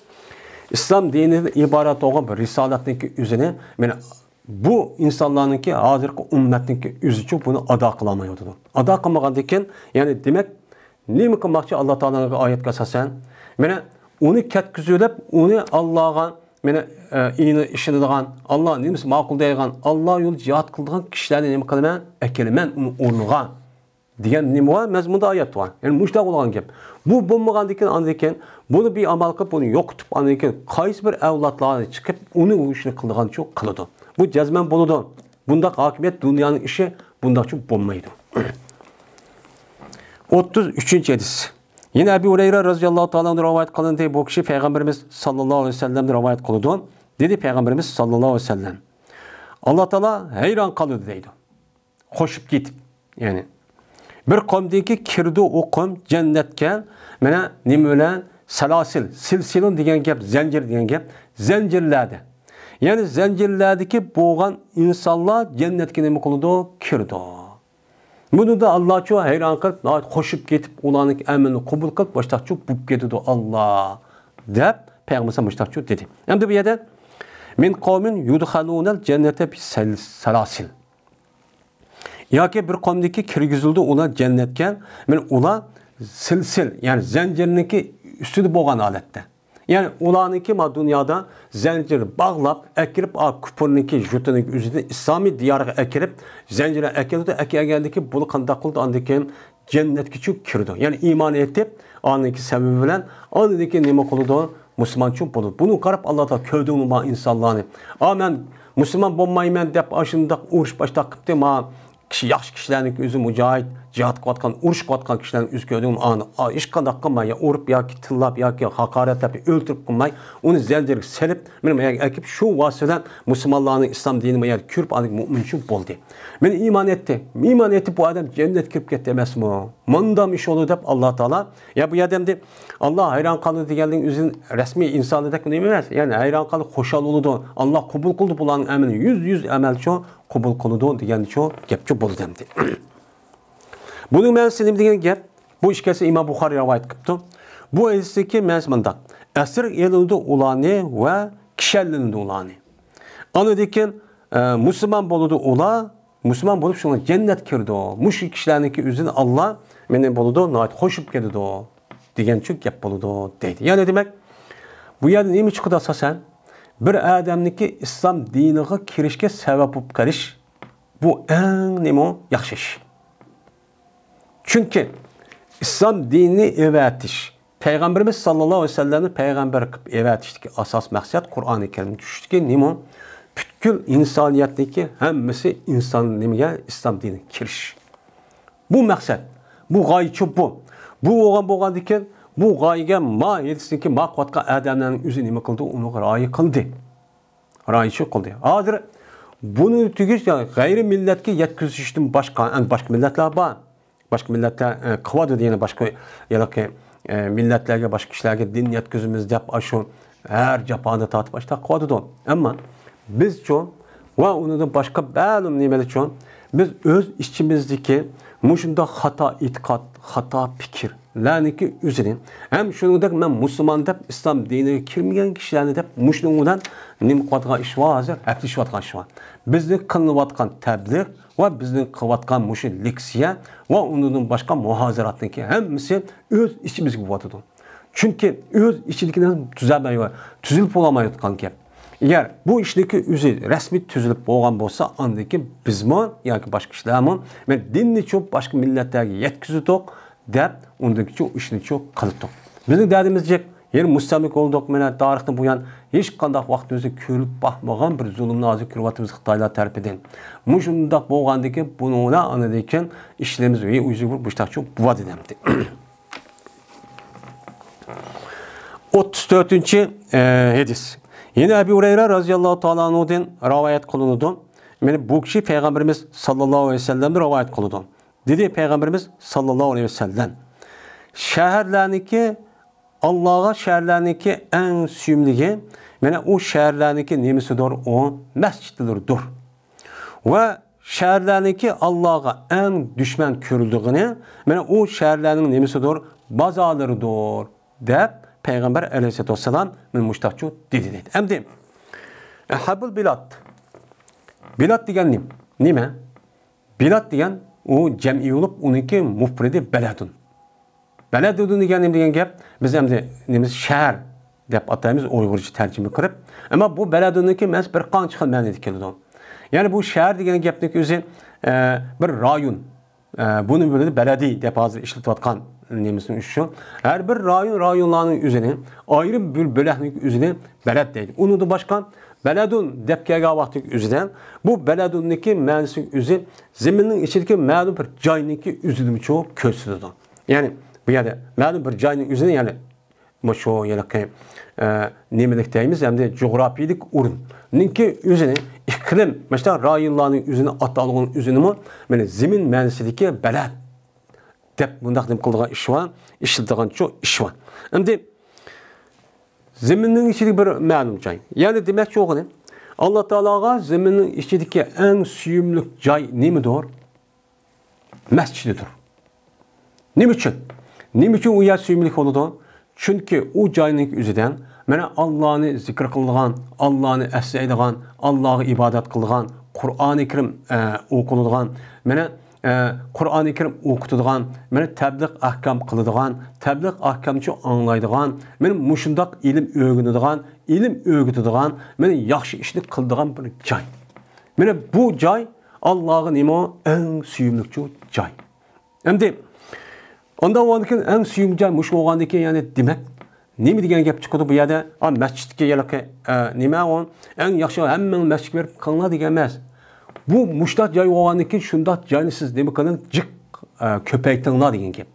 ئىسلام دىنىدىن ئىبارەت بولغان بىر رىسالەتنىڭكى ئۆزىنى، مانا بۇ ئىنسانلارنىڭكى، ھازىرقى ئۈممەتنىڭكى ئۆزىچۇ بۇنى ئادا قىلالمايۋاتىدۇ. ئادا قىلمىغاندىن كېيىن، يەنى دېمەك، نېمە قىلماقچى ئاللا تائالانىڭ ئايەتكە ئاساسەن؟ مانا ئۇنى كەتكۈزۈۋېلىپ، ئۇنى ئاللاغا مانا، ئە، ئىنى-، ئىشىنىدىغان، ئاللا نېمىسى ماقۇل دەيدىغان، ئاللا يولىدا جىھاد قىلىدىغان كىشىلەرنى نېمە قىلىمەن؟ ئەكېلىمەن ئۇنىڭ ئورنىغا، دېگەن نېمە بار؟ مەزمۇندا ئايەت بار. يەنى مۇشۇنداق بولغان گەپ. بۇ بولمىغاندىن كېيىن، ئاندىن كېيىن بۇنى بىئامال قىلىپ، بۇنى يوقىتىپ، ئاندىن كېيىن قايسى بىر ئەۋلادلارنى چىقىپ، ئۇنى ئۇ ئىشنى قىلىدىغانچۇ قىلىدۇ. بۇ جەزمەن بولىدۇ. بۇنداق ھاكىمىيەت دۇنيانىڭ ئىشى، بۇنداقچۇ بولمايدۇ. ئوتتۇز ئۈچىنچى ھەدىس. يەنە ئەبۇ ھۇرەيرە رەزىياللاھۇ تائالا ئەنھۇ رىۋايەت قىلىندى. بۇ كىشى پەيغەمبىرىمىز ساللاللاھۇ ئەلەيھى ۋەسەللەمدىن رىۋايەت قىلىدۇ. دېدى پەيغەمبىرىمىز ساللاللاھۇ ئەلەيھى ۋەسەللەم، ئاللا تائالا ھەيران قالىدۇ دەيدۇ. قوشۇپ كېتىپ، يەنى بىر قومدىكى كىرىدۇ ئۇ قوم جەننەتكە، مانا نېمە بىلەن؟ سەلاسىل، سىلسىلۇن دېگەن گەپ، زەنجىر دېگەن گەپ، زەنجىرلەردە. يەنى زەنجىرلەردىكى بولغان ئىنسانلار جەننەتكە نېمە قىلىدۇ؟ كىرىدۇ. بۇنىڭدا ئاللاچۇ ھەيران قېلىپ، ناھايىتى قوشۇپ كېتىپ، ئۇلارنىڭ ئەمىلىنى قوبۇل قىلىپ، مۇشتاقچۇ بولۇپ كېتىدۇ ئاللا، دەپ پەيغەمبەر مۇشتاقچۇ دېدى. ئەمدى بۇ يەردە، مىن قەۋمىن يۇدخەلۇنەل جەننەتە بىسەلاسىل. ياكى بىر قەۋمدىكى كىرگۈزۈلدى ئۇلار جەننەتكە، مانا ئۇلار سىلسىل، يەنى زەنجىرنىڭكى ئۈستىدە بولغان ھالەتتە. يەنى ئۇلارنىڭكى ما دۇنيادا زەنجىر باغلاپ ئەكىرىپ، ئا، كۇپۇرنىڭكى يۇرتىنىڭ ئۆزىدىن ئىسلامىي دىيارغا ئەكىرىپ، زەنجىر ئەكىرىدۇ، ئەكەلگەندىكى بۇ قانداق قىلىدۇ؟ ئاندىن كېيىن جەننەتكىچۇ كىرىدۇ. يەنى ئىمان ئېيتىپ، ئانىڭكى سەۋەبى بىلەن ئاندىن كېيىن نېمە قىلىدۇ؟ مۇسۇلمانچۇ بولىدۇ. بۇنى قاراپ ئاللا تائالا كۆردۈڭمۇ بار ئىنسانلارنى؟ ئا، مەن مۇسۇلمان بولمايمەن دەپ ئاشۇنداق ئۇرۇش باشلاپ قىپتۇ، ما كىشى، ياخشى كىشىلەرنىڭكى ئۆزى مۇجاھىد، جىھاد قىلىۋاتقان، ئۇرۇش قىلىۋاتقان كىشىلەرنىڭ ئۆزى كۆردۈڭمۇ؟ ئانى، ئا، ھېچقانداق قىلماي، يا ئۇرۇپ ياكى تىللاپ ياكى ھاقارەتلەپ ئۆلتۈرۈپ قىلماي، ئۇنى زەنجىرگە سېلىپ، مېنى ما يەرگە ئەكىپ، شۇ ۋاسىتە بىلەن مۇسۇلمانلارنىڭ ئىسلام دىنىنى ما يەردە كۆرۈپ، ئاندىن مۇئمىنچۇ بولدى. مېنى ئىمان ئېيتتى. ئىمان ئېيتىپ، بۇ ئادەم جەننەتكە كىرىپ كەتتى ئەمەسمۇ؟ مۇنداق ئىش بولىدۇ دەپ ئاللا تائالا، يا بۇ يەردە ئەمدى ئاللا ھەيران قالدى دېگەنلىكىنىڭ ئۆزى رەسمىي ئىنسانىدەك نېمە ئەمەس. يەنى ھەيران قالىدۇ، خۇشال بولىدۇ. ئاللا قوبۇل قىلدى بۇلارنىڭ ئەمىلىنى، يۈز يۈز ئەمەلچۇ قوبۇل قىلىدۇ دېگەنچۇ گەپچۇ بولىدۇ ئەمدى. بۇنىڭ مەنىسى نېمە دېگەن گەپ؟ بۇ ئىككىسى ئىمام بۇخارىي رىۋايەت قىپتۇ. بۇ ھەدىستىكى مەنىسى مۇنداق. ئەسىرگە ئېلىنىدۇ ئۇلارنى ۋە كىشەنلىنىدۇ ئۇلارنى. ئاندىن كېيىن، ئە، مۇسۇلمان بولىدۇ ئۇلار، مۇسۇلمان بولۇپ شۇڭا جەننەت كىرىدۇ. مۇشۇ كىشىلەرنىڭكى ئۆزىنى ئاللا مېنى بولىدۇ، ناھايىتى خوشۇپ كېتىدۇ دېگەنچۇ گەپ بولىدۇ دەيدۇ. يەنى دېمەك، بۇ يەردە نېمە چىقىدۇ ئاساسەن؟ بىر ئادەمنىڭكى ئىسلام دىنىغا كىرىشكە سەۋەب بولۇپ قېلىش، بۇ ئەڭ نېمە ياخشى ئىش. چۈنكى ئىسلام دىنىنى ئېۋەتىش، پەيغەمبىرىمىز ساللاللاھۇ ئەلەيھى ۋەسەللەمنى پەيغەمبەر قىلىپ ئېۋەتىشتىكى ئاساس مەقسەت قۇرئانى كەرىم چۈشتىكى نېمە؟ پۈتكۈل ئىنسانىيەتنىڭكى ھەممىسى ئىنسان نېمىگە؟ ئىسلام دىنىگە كىرىش. بۇ مەقسەت، بۇ غايىچۇ بۇ. بۇ بولغان بولغاندىكىن، بۇ غايىگە ما ھېدىسىنىڭكى ما قىلىۋاتقان ئادەملەرنىڭ ئۆزى نېمە قىلدى؟ ئۇنىڭغا رىئايە قىلدى. رىئايە قىلدى. ھازىر بۇنى تۈگۈش، يەنى غەيرىي مىللەتكە يەتكۈزۈشتىن باشقا، ئەنە باشقا مىللەتلەر بار. باشقا مىللەتلەر، ئە، قىلىۋاتىدۇ، يەنە باشقا، ھېلىقى، ئە، مىللەتلەرگە، باشقا كىشىلەرگە دىن يەتكۈزىمىز دەپ، ئاشۇ ھەر جاپانى تارتىپ، ئاشۇنداق قىلىۋاتىدۇ. ئەمما بىزچۇ ۋە ئۇنىڭدىن باشقا مەلۇم نېمىلەرچۇ، بىز ئۆز ئىچىمىزدىكى مۇشۇنداق خاتا ئېتىقاد، خاتا پىكىرلەرنىڭكى ئۆزىنى، ھەم شۇنىڭدەك مەن مۇسۇلمان دەپ، ئىسلام دىنىگە كىرمىگەن كىشىلەرنى دەپ، مۇشۇنىڭ بىلەن نېمە قىلىۋاتقان ئىش بار ھازىر؟ ھەپىلىشىۋاتقان ئىش بار. بىزنى قىلىنىۋاتقان تەبلىغ ۋە بىزنىڭ قىلىۋاتقان مۇشۇ لېكسىيە ۋە ئۇنىڭدىن باشقا مۇھازىراتنىڭكى ھەممىسى ئۆز ئىچىمىزگە بولۇۋاتىدۇ. چۈنكى ئۆز ئىچىدىكىنى تۈزەلمەي، تۈزۈلۈپ بولالمايۋاتقان گەپ. ئەگەر بۇ ئىشنىڭكى ئۆزى رەسمىي تۈزۈلۈپ بولغان بولسا، ئاندىن كېيىن بىزمۇ ياكى باشقا كىشىلەرمۇ، مەن دىننىچۇ باشقا مىللەتلەرگە يەتكۈزدۇق دەپ، ئۇندىكىچۇ ئىشنىچۇ قىلدۇق. بىزنىڭ دەردىمىز جىق، يەنە مۇستەملىكە بولدۇق. مانا تارىختىن بۇيان ھېچقانداق ۋاقتىمىزدا كۆرۈلۈپ باقمىغان بىر زۇلۇمنى ھازىر كۆرۈۋاتىمىز خىتايلار تەرىپىدىن. مۇشۇنداق بولغاندىكىن بۇنىڭ بىلەن ئاندىن كېيىن ئىشلىرىمىز ۋە ئۆزى بىر مۇشتاقچۇ بۇۋادى دەمدى. ئوتتۇز تۆتىنچى، ئە، ھەدىس. يەنە ئەبۇ ھۇرەيرە رازىياللاھۇ تائالا ئەنھۇدىن رىۋايەت قىلىنىدۇ. مانا بۇ كىشى پەيغەمبىرىمىز ساللاللاھۇ ئەلەيھى ۋەسەللەمدىن رىۋايەت قىلىدۇ. دېدى پەيغەمبىرىمىز ساللاللاھۇ ئەلەيھى ۋەسەللەم، شەھەرلەرنىڭكى، ئاللاغا شەھەرلەرنىڭكى ئەڭ سۆيۈملۈكى، مانا ئۇ شەھەرلەرنىڭكى نېمىسىدۇر؟ ئۇ مەسچىتلىرىدۇر. ۋە شەھەرلەرنىڭكى ئاللاغا ئەڭ دۈشمەن كۆرۈلىدىغىنى، مانا ئۇ شەھەرلەرنىڭ نېمىسىدۇر؟ بازارلىرىدۇر، دەپ پەيغەمبەر ئەلەيھىسسالاتۇ ۋەسسالام مانا مۇشتاقچۇ دېدى دەيدۇ. ئەمدى، ئەھەبۇل بىلاد. بىلاد دېگەن نېمە؟ نېمە؟ بىلاد دېگەن ئۇ جەمئىي بولۇپ، ئۇنىڭكى مۇپرىدى بەلەدۇن. بەلەدۇن دېگەن نېمە دېگەن گەپ؟ بىز ئەمدى نېمىز شەھەر دەپ ئاتايمىز ئۇيغۇرچە تەرجىمە قىلىپ. ئەمما بۇ بەلەدۇننىڭكى مەنىسى بىر قانچە خىل مەنىدە كېلىدۇ. يەنى بۇ شەھەر دېگەن گەپنىڭ ئۆزى، ئە، بىر رايون. ئە، بۇنى بىلىدۇ بەلەدىي دەپ ھازىر ئىشلىتىۋاتقان نېمىسىنىڭ ئۈچۈن. ھەر بىر رايون، رايونلارنىڭ ئۆزىنى ئايرىم بىر بۆلەكنىڭ ئۆزىنى بەلەد دەيدۇ. ئۇنىڭدىن باشقا بەلەدۇن دەپ كەلگەن ۋاقتىدىكى ئۆزىدە، بۇ بەلەدۇننىڭكى مەنىسى ئۆزى زېمىننىڭ ئىچىدىكى مەلۇم بىر جاينىڭكى ئۆزىنىمۇچۇ كۆرسىتىدۇ. يەنى بۇ يەردە مەلۇم بىر جاينىڭ ئۆزىنى، يەنى مۇشۇ ھېلىقى، ئە، نېمىلىك دەيمىز، ئەمدى جۇغراپىيىلىك ئورۇننىڭكى ئۆزىنى، ئىقلىم، مۇشۇنداق رايونلارنىڭ ئۆزىنى، ئاتالغۇنىڭ ئۆزىنىمۇ، مانا زېمىن مەنىسىدىكى بەلەد دەپ مۇنداق نېمە قىلىدىغان ئىش بار، ئىشلىتىدىغان شۇ ئىش بار. ئەمدى زېمىننىڭ ئىچىدىكى بىر مەلۇم جاي. يەنى دېمەكچى بولغىنى، ئاللا تائالاغا زېمىننىڭ ئىچىدىكى ئەڭ سۆيۈملۈك جاي نېمىدۇر؟ مەسچىتىدۇر. نېمە ئۈچۈن؟ نېمە ئۈچۈن ئۇ يەر سۆيۈملۈك بولىدۇ؟ چۈنكى ئۇ جاينىڭ ئۆزىدە مانا ئاللانى زىكىر قىلىدىغان، ئاللانى ئەسلەيدىغان، ئاللاغا ئىبادەت قىلىدىغان، قۇرئانى كەرىم، ئە، ئوقۇلىدىغان، مانا ئە، قۇرئانى كەرىم ئوقۇتىدىغان، مانا تەبلىغ ئەھكام قىلىدىغان، تەبلىغ ئەھكامچۇ ئاڭلايدىغان، مانا مۇشۇنداق ئىلىم ئۆگىنىدىغان، ئىلىم ئۆگىتىدىغان، مانا ياخشى ئىشنى قىلىدىغان بىر جاي. مانا بۇ جاي ئاللاغا نېمە ئەڭ سۆيۈملۈكچۇ جاي. ئەمدى ئاندا بولغاندىكىن ئەڭ سۆيۈملۈك جاي مۇشۇ بولغاندىكىن، يەنى دېمەك، نېمە دېگەن گەپ چىقىدۇ بۇ يەردە؟ ئا، مەسچىتكە يەنە، ئە، نېمە ئۇ؟ ئەڭ ياخشى ھەممىڭ مەسچىتكە بېرىپ قىلىڭلار دېگەن ئەمەس. بۇ مۇشتاق جاي بولغاندىكىن شۇنداق جاينى سىز نېمە قىلىڭ؟ جىق، ئە، كۆپەيتىڭلار دېگەن گەپ.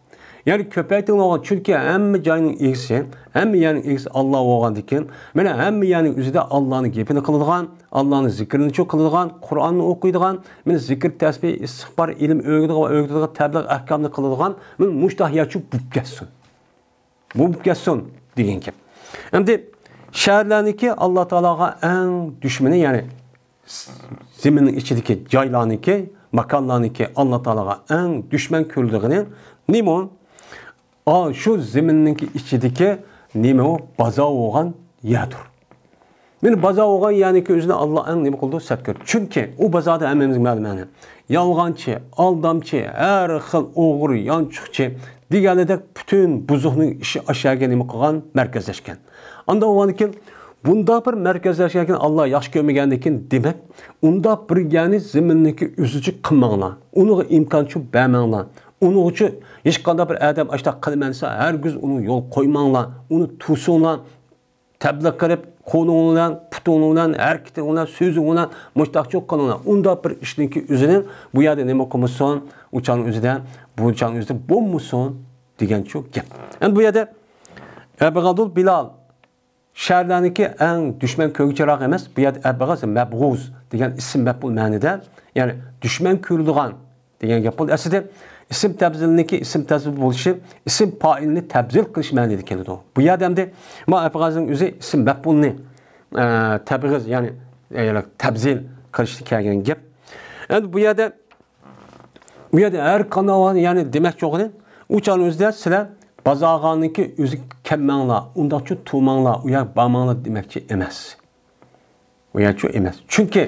يەنى كۆپەيتىڭلار، چۈنكى ھەممە جاينىڭ ئىگىسى، ھەممە يەرنىڭ ئىگىسى ئاللا بولغاندىكىن، مانا ھەممە يەرنىڭ ئۆزىدە ئاللانىڭ گېپىنى قىلىدىغان، ئاللانىڭ زىكرىنىچۇ قىلىدىغان، قۇرئاننى ئوقۇيدىغان، مانا زىكىر، تەسبىھ، ئىستىغپار، ئىلىم ئۆگىتىدىغان، ئۆگىتىدىغان، تەبلىغ ئەھكامنى قىلىدىغان، مانا مۇشتاق يەرچۇ بولۇپ كەتسۇن. بولۇپ كەتسۇن دېگەن گەپ. ئەمدى شەھەرلەرنىڭكى ئاللا تائالاغا ئەڭ دۈشمىنى، يەنى زېمىننىڭ ئىچىدىكى جايلارنىڭكى، ماكانلارنىڭكى ئاللا تائالاغا ئەڭ دۈشمەن كۆرۈلىدىغىنى نېمە؟ ئا، شۇ زېمىننىڭكى ئىچىدىكى نېمە ئۇ؟ بازار بولغان يەردۇر. مانا بازار بولغان يەرنىڭكى ئۆزىنى ئاللا ئەڭ نېمە قىلىدۇ؟ سەت كۆرىدۇ. چۈنكى ئۇ بازاردا ھەممىمىزگە مەلۇم، يەنى يالغانچى، ئالدامچى، ھەر خىل ئوغرى، يانچۇقچى دېگەنلىدەك پۈتۈن بۇزۇقنىڭ ئىشى ئاشۇ يەرگە نېمە قىلغان؟ مەركەزلەشكەن. ئاندا بولغاندىكىن بۇنداق بىر مەركەزلەشكەن ئاللا ياخشى كۆرمىگەندىكىن، دېمەك، ئۇنداق بىر يەرنى زېمىننىڭكى ئۆزىچە قىلماڭلار. ئۇنىڭغا ئىمكانچۇ بەرمەڭلار. ئۇنىڭغىچۇ ھېچقانداق بىر ئادەم ئاشۇنداق قىلىمەن دېسە، ھەرگىز ئۇنىڭ يول قويماڭلار. ئۇنى توسۇڭلار. تەبلىغ قىلىپ، قولۇڭ بىلەن، پۇتۇڭ بىلەن، ھەرىكىتىڭ بىلەن، سۆزۈڭ بىلەن مۇشتاقچۇ قىلىڭلار. ئۇنداق بىر ئىشنىڭكى ئۆزىنى بۇ يەردە نېمە قىلمىسۇن، ئۇ چاغنىڭ ئۆزىدە، بۇ چاغنىڭ ئۆزىدە بولمىسۇن دېگەنچۇ گەپ. ئەمدى بۇ يەردە ئەبغەدۇل بىلال، شەھەرلەرنىڭكى ئەڭ دۈشمەن كۆرگۈچىراق ئەمەس، بۇ يەردە ئەبغەز مەبغۇز دېگەن ئىسىم مەپئۇل مەنىدە، يەنى دۈشمەن كۆرۈلىدىغان دېگەن گەپ بولدى. ئەسلىدە ئىسىم تەبزىلنىڭكى ئىسىم تەبزىل بولۇشى ئىسىم پائىلنى تەبزىل قىلىش مەنىدە كېلىدۇ. بۇ يەردە ئەمدى ما ئەبغەزنىڭ ئۆزى ئىسىم مەپئۇلنى، ئە، تەبغىز، يەنى، ئە، تەبزىل قىلىشتا كەلگەن گەپ. ئەمدى بۇ يەردە، بۇ يەردە ھەر قانداق، يەنى دېمەكچى بولغىنى، ئۇ چاغنىڭ ئۆزىدە سىلەر بازارغاننىڭكى ئۆزىگە كەلمەڭلار، ئۇنداقچۇ تۇرماڭلار، ئۇ يەرگە بارماڭلار دېمەكچى ئەمەس. ئۇ يەرچۇ ئەمەس. چۈنكى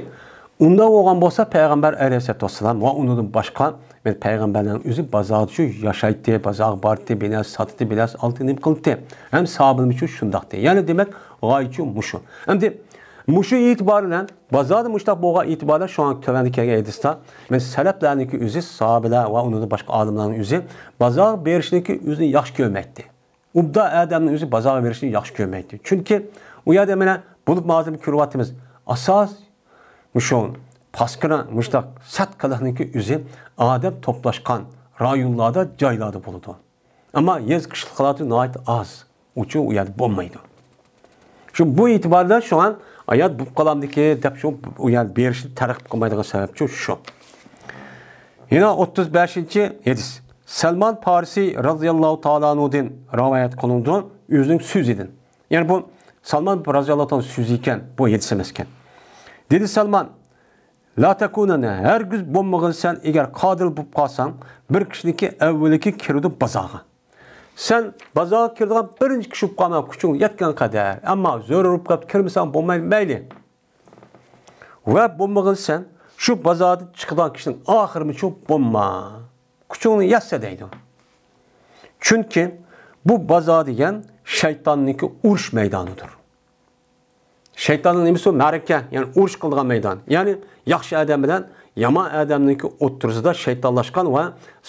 ئۇنداق بولغان بولسا، پەيغەمبەر ئەلەيھىسسالاتۇ ۋەسسالام ۋە ئۇنىڭدىن باشقا، مەن پەيغەمبەرلەرنىڭ ئۆزى بازاردا شۇ ياشايتتى، بازارغا بارتتى، بىر نەرسە ساتتى، بىر نەرسە ئالتى نېمە قىلتتى. ھەم ساھابىلىرىمۇ شۇنداقتى. يەنى دېمەك، غايىچۇ مۇشۇ. ئەمدى مۇشۇ ئېتىبار بىلەن بازاردا مۇشۇنداق بولغان ئېتىبار بىلەن شۇڭا تۆۋەندە كەلگەن ھەدىستە، مەن سەلەپلەرنىڭكى ئۆزى، ساھابىلەر ۋە ئۇنىڭدىن باشقا ئالىملارنىڭ ئۆزى بازارغا بېرىشنىڭكى ئۆزىنى ياخشى كۆرمەيتتى. ئوبدان ئادەمنىڭ ئۆزى بازارغا بېرىشنى ياخشى كۆرمەيتتى. چۈنكى ئۇ يەردە مانا بولۇپ ھازىر كۆرۈۋاتىمىز. ئاساس مۇشۇ پاسكىنا مۇشتاق سەت قىلىقنىڭكى ئۆزى ئادەم توپلاشقان رايونلاردا، جايلاردا بولىدۇ. ئەمما يېزا قىشلىقلاردا ناھايىتى ئاز. ئۇچۇ ئۇ يەردە بولمايدۇ. شۇ بۇ ئېتىباردا شۇڭا ئايات بولۇپ قالامدىكى دەپ شۇ ئۇ يەردە بېرىشنى تەرغىب قىلمايدىغان سەۋەب شۇ، شۇ. يەنە ئوتتۇز بەشىنچى ھەدىس. سەلمان پارسى رازىياللاھۇ تائالا ئەنھۇدىن رىۋايەت قىلىنىدۇ، ئۆزىنىڭ سۆزىدىن. يەنى بۇ سەلمان رازىياللاھۇ تائالا سۆزى ئىكەن، بۇ ھەدىس ئەمەسكەن. دېدى سەلمان، لا تەكۇنەننە، ھەرگىز بولمىغىن سەن ئەگەر قادىر بولۇپ قالساڭ، بىر كىشىنىڭكى ئەۋۋىلىكى كىرىدۇ بازارغا. سەن بازارغا كىرىدىغان بىرىنچى كىشى بولۇپ قالما، كۈچۈڭ يەتكەن قەدەر. ئەمما زۆرۈر بولۇپ قاپتۇ، كىرمىسەڭ بولمايدۇ، مەيلى. ۋە بولمىغىن سەن شۇ بازاردىن چىقىدىغان كىشىنىڭ ئاخىرىمۇچۇ بولما. كۈچۈڭنى يەتسە دەيدۇ. چۈنكى بۇ بازار دېگەن شەيتاننىڭكى ئۇرۇش مەيدانىدۇر. شەيتاننىڭ نېمىسى ئۇ؟ مەرىكە، يەنى ئۇرۇش قىلىدىغان مەيدان. يەنى ياخشى ئادەم بىلەن يامان ئادەمنىڭكى ئوتتۇرىسىدا شەيتانلاشقان ۋە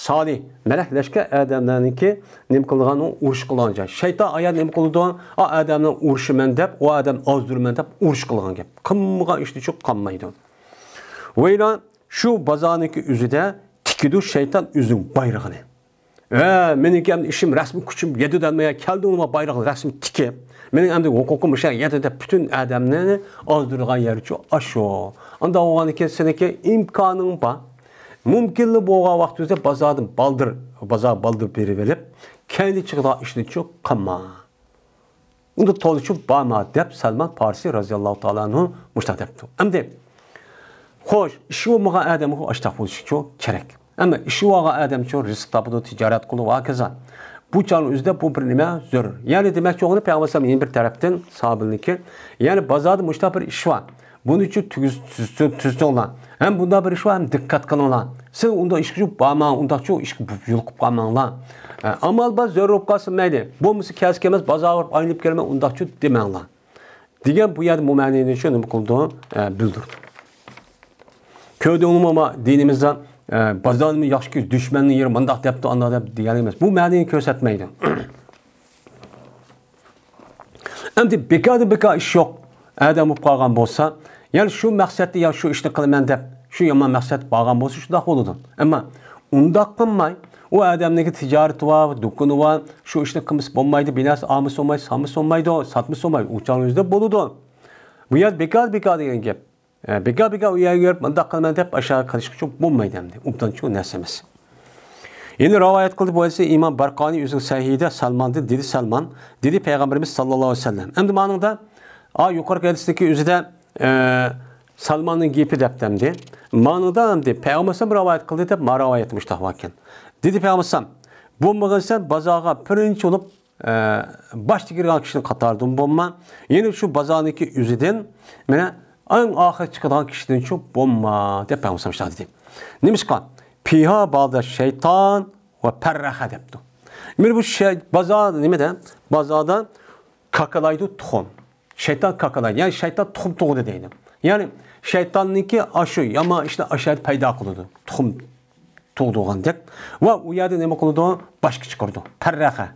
سالىھ، مەلەكلەشكەن ئادەملەرنىڭكى نېمە قىلىدىغان، ئۇ ئۇرۇش قىلىدىغان جاي. شەيتان ئايا نېمە قىلىدۇ؟ ئا ئادەمنى ئۇرۇشىمەن دەپ، ئۇ ئادەمنى ئازدۇرىمەن دەپ ئۇرۇش قىلغان گەپ. قىلمىغان ئىشنىچۇ قالمايدۇ. ۋەيران شۇ بازارنىڭكى ئۆزىدە تىكىدۇ شەيتان ئۆزىنىڭ بايرىقىنى. ھە، مېنىڭكى ئەمدى ئىشىم رەسمىي كۈچۈم يەتتە دەلمەيە كەلدى ئۇنىڭ بايرىقىنى رەسمىي تىكىپ، مېنىڭ ئەمدى ھوقۇقۇم مۇشۇ يەتتە دەپ پۈتۈن ئادەمنى ئازدۇرىدىغان يەرچۇ ئاشۇ. ئانداق بولغاندىكىن سېنىڭكى ئىمكانىڭ بار. مۇمكىنلا بولغان ۋاقتىڭىزدا بازاردىن بالدۇر، بازار بالدۇر بېرىۋېلىپ، كەينى چىقىدىغان ئىشنىچۇ قىلما. ئۇندا تولىچۇ بارما دەپ سەلمان پارسى رازىياللاھۇ تائالا ئەنھۇ مۇشۇنداق دەپتۇ. ئەمدى خوش، ئىشى بولمىغان ئادەم ئاشتاق بولۇشىچۇ كېرەك. ئەمما ئىشى بولغان ئادەمچۇ رىزىق تاپىدۇ، تىجارەت قىلىدۇ ۋە ھاكازا. بۇ چاغنىڭ ئۆزىدە بۇ بىر نېمە زۆرۈر. يەنى دېمەكچى بولغىنى پەيغەمبەر ئەلەيھىسسالام يەنە بىر تەرەپتىن ساھابىلىرىنىڭكى، يەنى بازاردا مۇشۇنداق بىر ئىش بار. بۇنىچۇ تۈزىتىڭلار. ھەم بۇنداق بىر ئىش بار، ھەم دىققەت قىلىڭلار. سىلەر ئۇنداق ئىشقا چۈشۈپ بارماڭ، ئۇنداقچۇ ئىشقا يولۇقۇپ قالماڭلار. ئە، ئامال بار، زۆرۈر بولۇپ قالسا مەيلى. بولمىسا كەلسە كەلمەس بازارغا بېرىپ ئايلىنىپ كېلىمەن، ئۇنداقچۇ دېمەڭلار. دېگەن بۇ يەردە بۇ مەنىنى شۇ نېمە قىلىدۇ؟ ئە، بىلدۈرىدۇ. كۆردۈڭمۇ، ما دىنىمىزدا، ئە، بازارمۇ ياخشى كۆرۈش، دۈشمەننىڭ يېرى مۇنداق دەپتۇ، ئانداق دەپ دېگەن ئەمەس. بۇ مەنىنى كۆرسەتمەيدۇ. ئەمدى بىكاردىن بىكار ئىش يوق ئادەم بولۇپ قالغان بولسا، يەنى شۇ مەقسەتتە يا شۇ ئىشنى قىلىمەن دەپ شۇ يامان مەقسەتتە بارغان بولسا شۇنداق بولىدۇ. ئەمما ئۇنداق قىلماي، ئۇ ئادەمنىڭكى تىجارىتى بار، دۇكىنى بار، شۇ ئىشنى قىلمىسا بولمايدۇ، بىناسى ئالمىسا بولمايدۇ، سالمىسا بولمايدۇ، ساتمىسا بولمايدۇ، ئۇ چاغنىڭ ئۆزىدە بولىدۇ. بۇ يەر بىكار، بىكار دېگەن گەپ. ئە، بىكار، بىكار ئۇ يەرگە يۈرۈپ مۇنداق قىلىمەن دەپ ئاشۇ قىلىشقا چۈشۈپ بولمايدۇ ئەمدى. ئوبدان چوڭ نەرسە ئەمەس. يەنە رىۋايەت قىلدى بۇ ھەدىسنى ئىمام بەرقانى ئۆزىنىڭ سەھىھىدە سەلماندىن، دېدى سەلمان، دېدى پەيغەمبىرىمىز ساللاللاھۇ ئەلەيھى ۋەسەللەم. ئەمدى مانىڭدا، ئا، يۇقىرىقى ھەدىستىكى ئۆزىدە، ئە، سەلماننىڭ گېپى دەپتۇ ئەمدى. مانىڭدا ئەمدى پەيغەمبەر ئەلەيھىسسالام رىۋايەت قىلدى دەپ ما رىۋايەت مۇشتاق باركەن. دېدى پەيغەمبەر ئەلەيھىسسالام، بولمىغىن سەن بازارغا بىرىنچى بولۇپ ئە، باشتا كىرگەن كىشىنىڭ قاتارىدىن بولما. يەنە شۇ بازارنىڭكى ئۆزىدىن، مانا، ئەڭ ئاخىرى چىقىدىغان كىشىدىنچۇ بولما، دەپ پەيغەمبەر شۇنداق دېدى. نېمىشقا؟ پىھا بادا شەيتان ۋە پەررەخە دەپتۇ. مانا بۇ شەي-، بازار نېمىدە؟ بازاردا كاكىلايدۇ تۇخۇم. شەيتان كاكىلايدۇ. يەنى شەيتان تۇخۇم تۇغدى دەيدۇ. يەنى شەيتاننىڭكى ئاشۇ يامان ئىشنى ئاشۇ يەردە پەيدا قىلىدۇ. تۇخۇم تۇغدۇرغاندەك. ۋە ئۇ يەردە نېمە قىلىدۇ؟ باشقا چىقىرىدۇ. پەررەخە.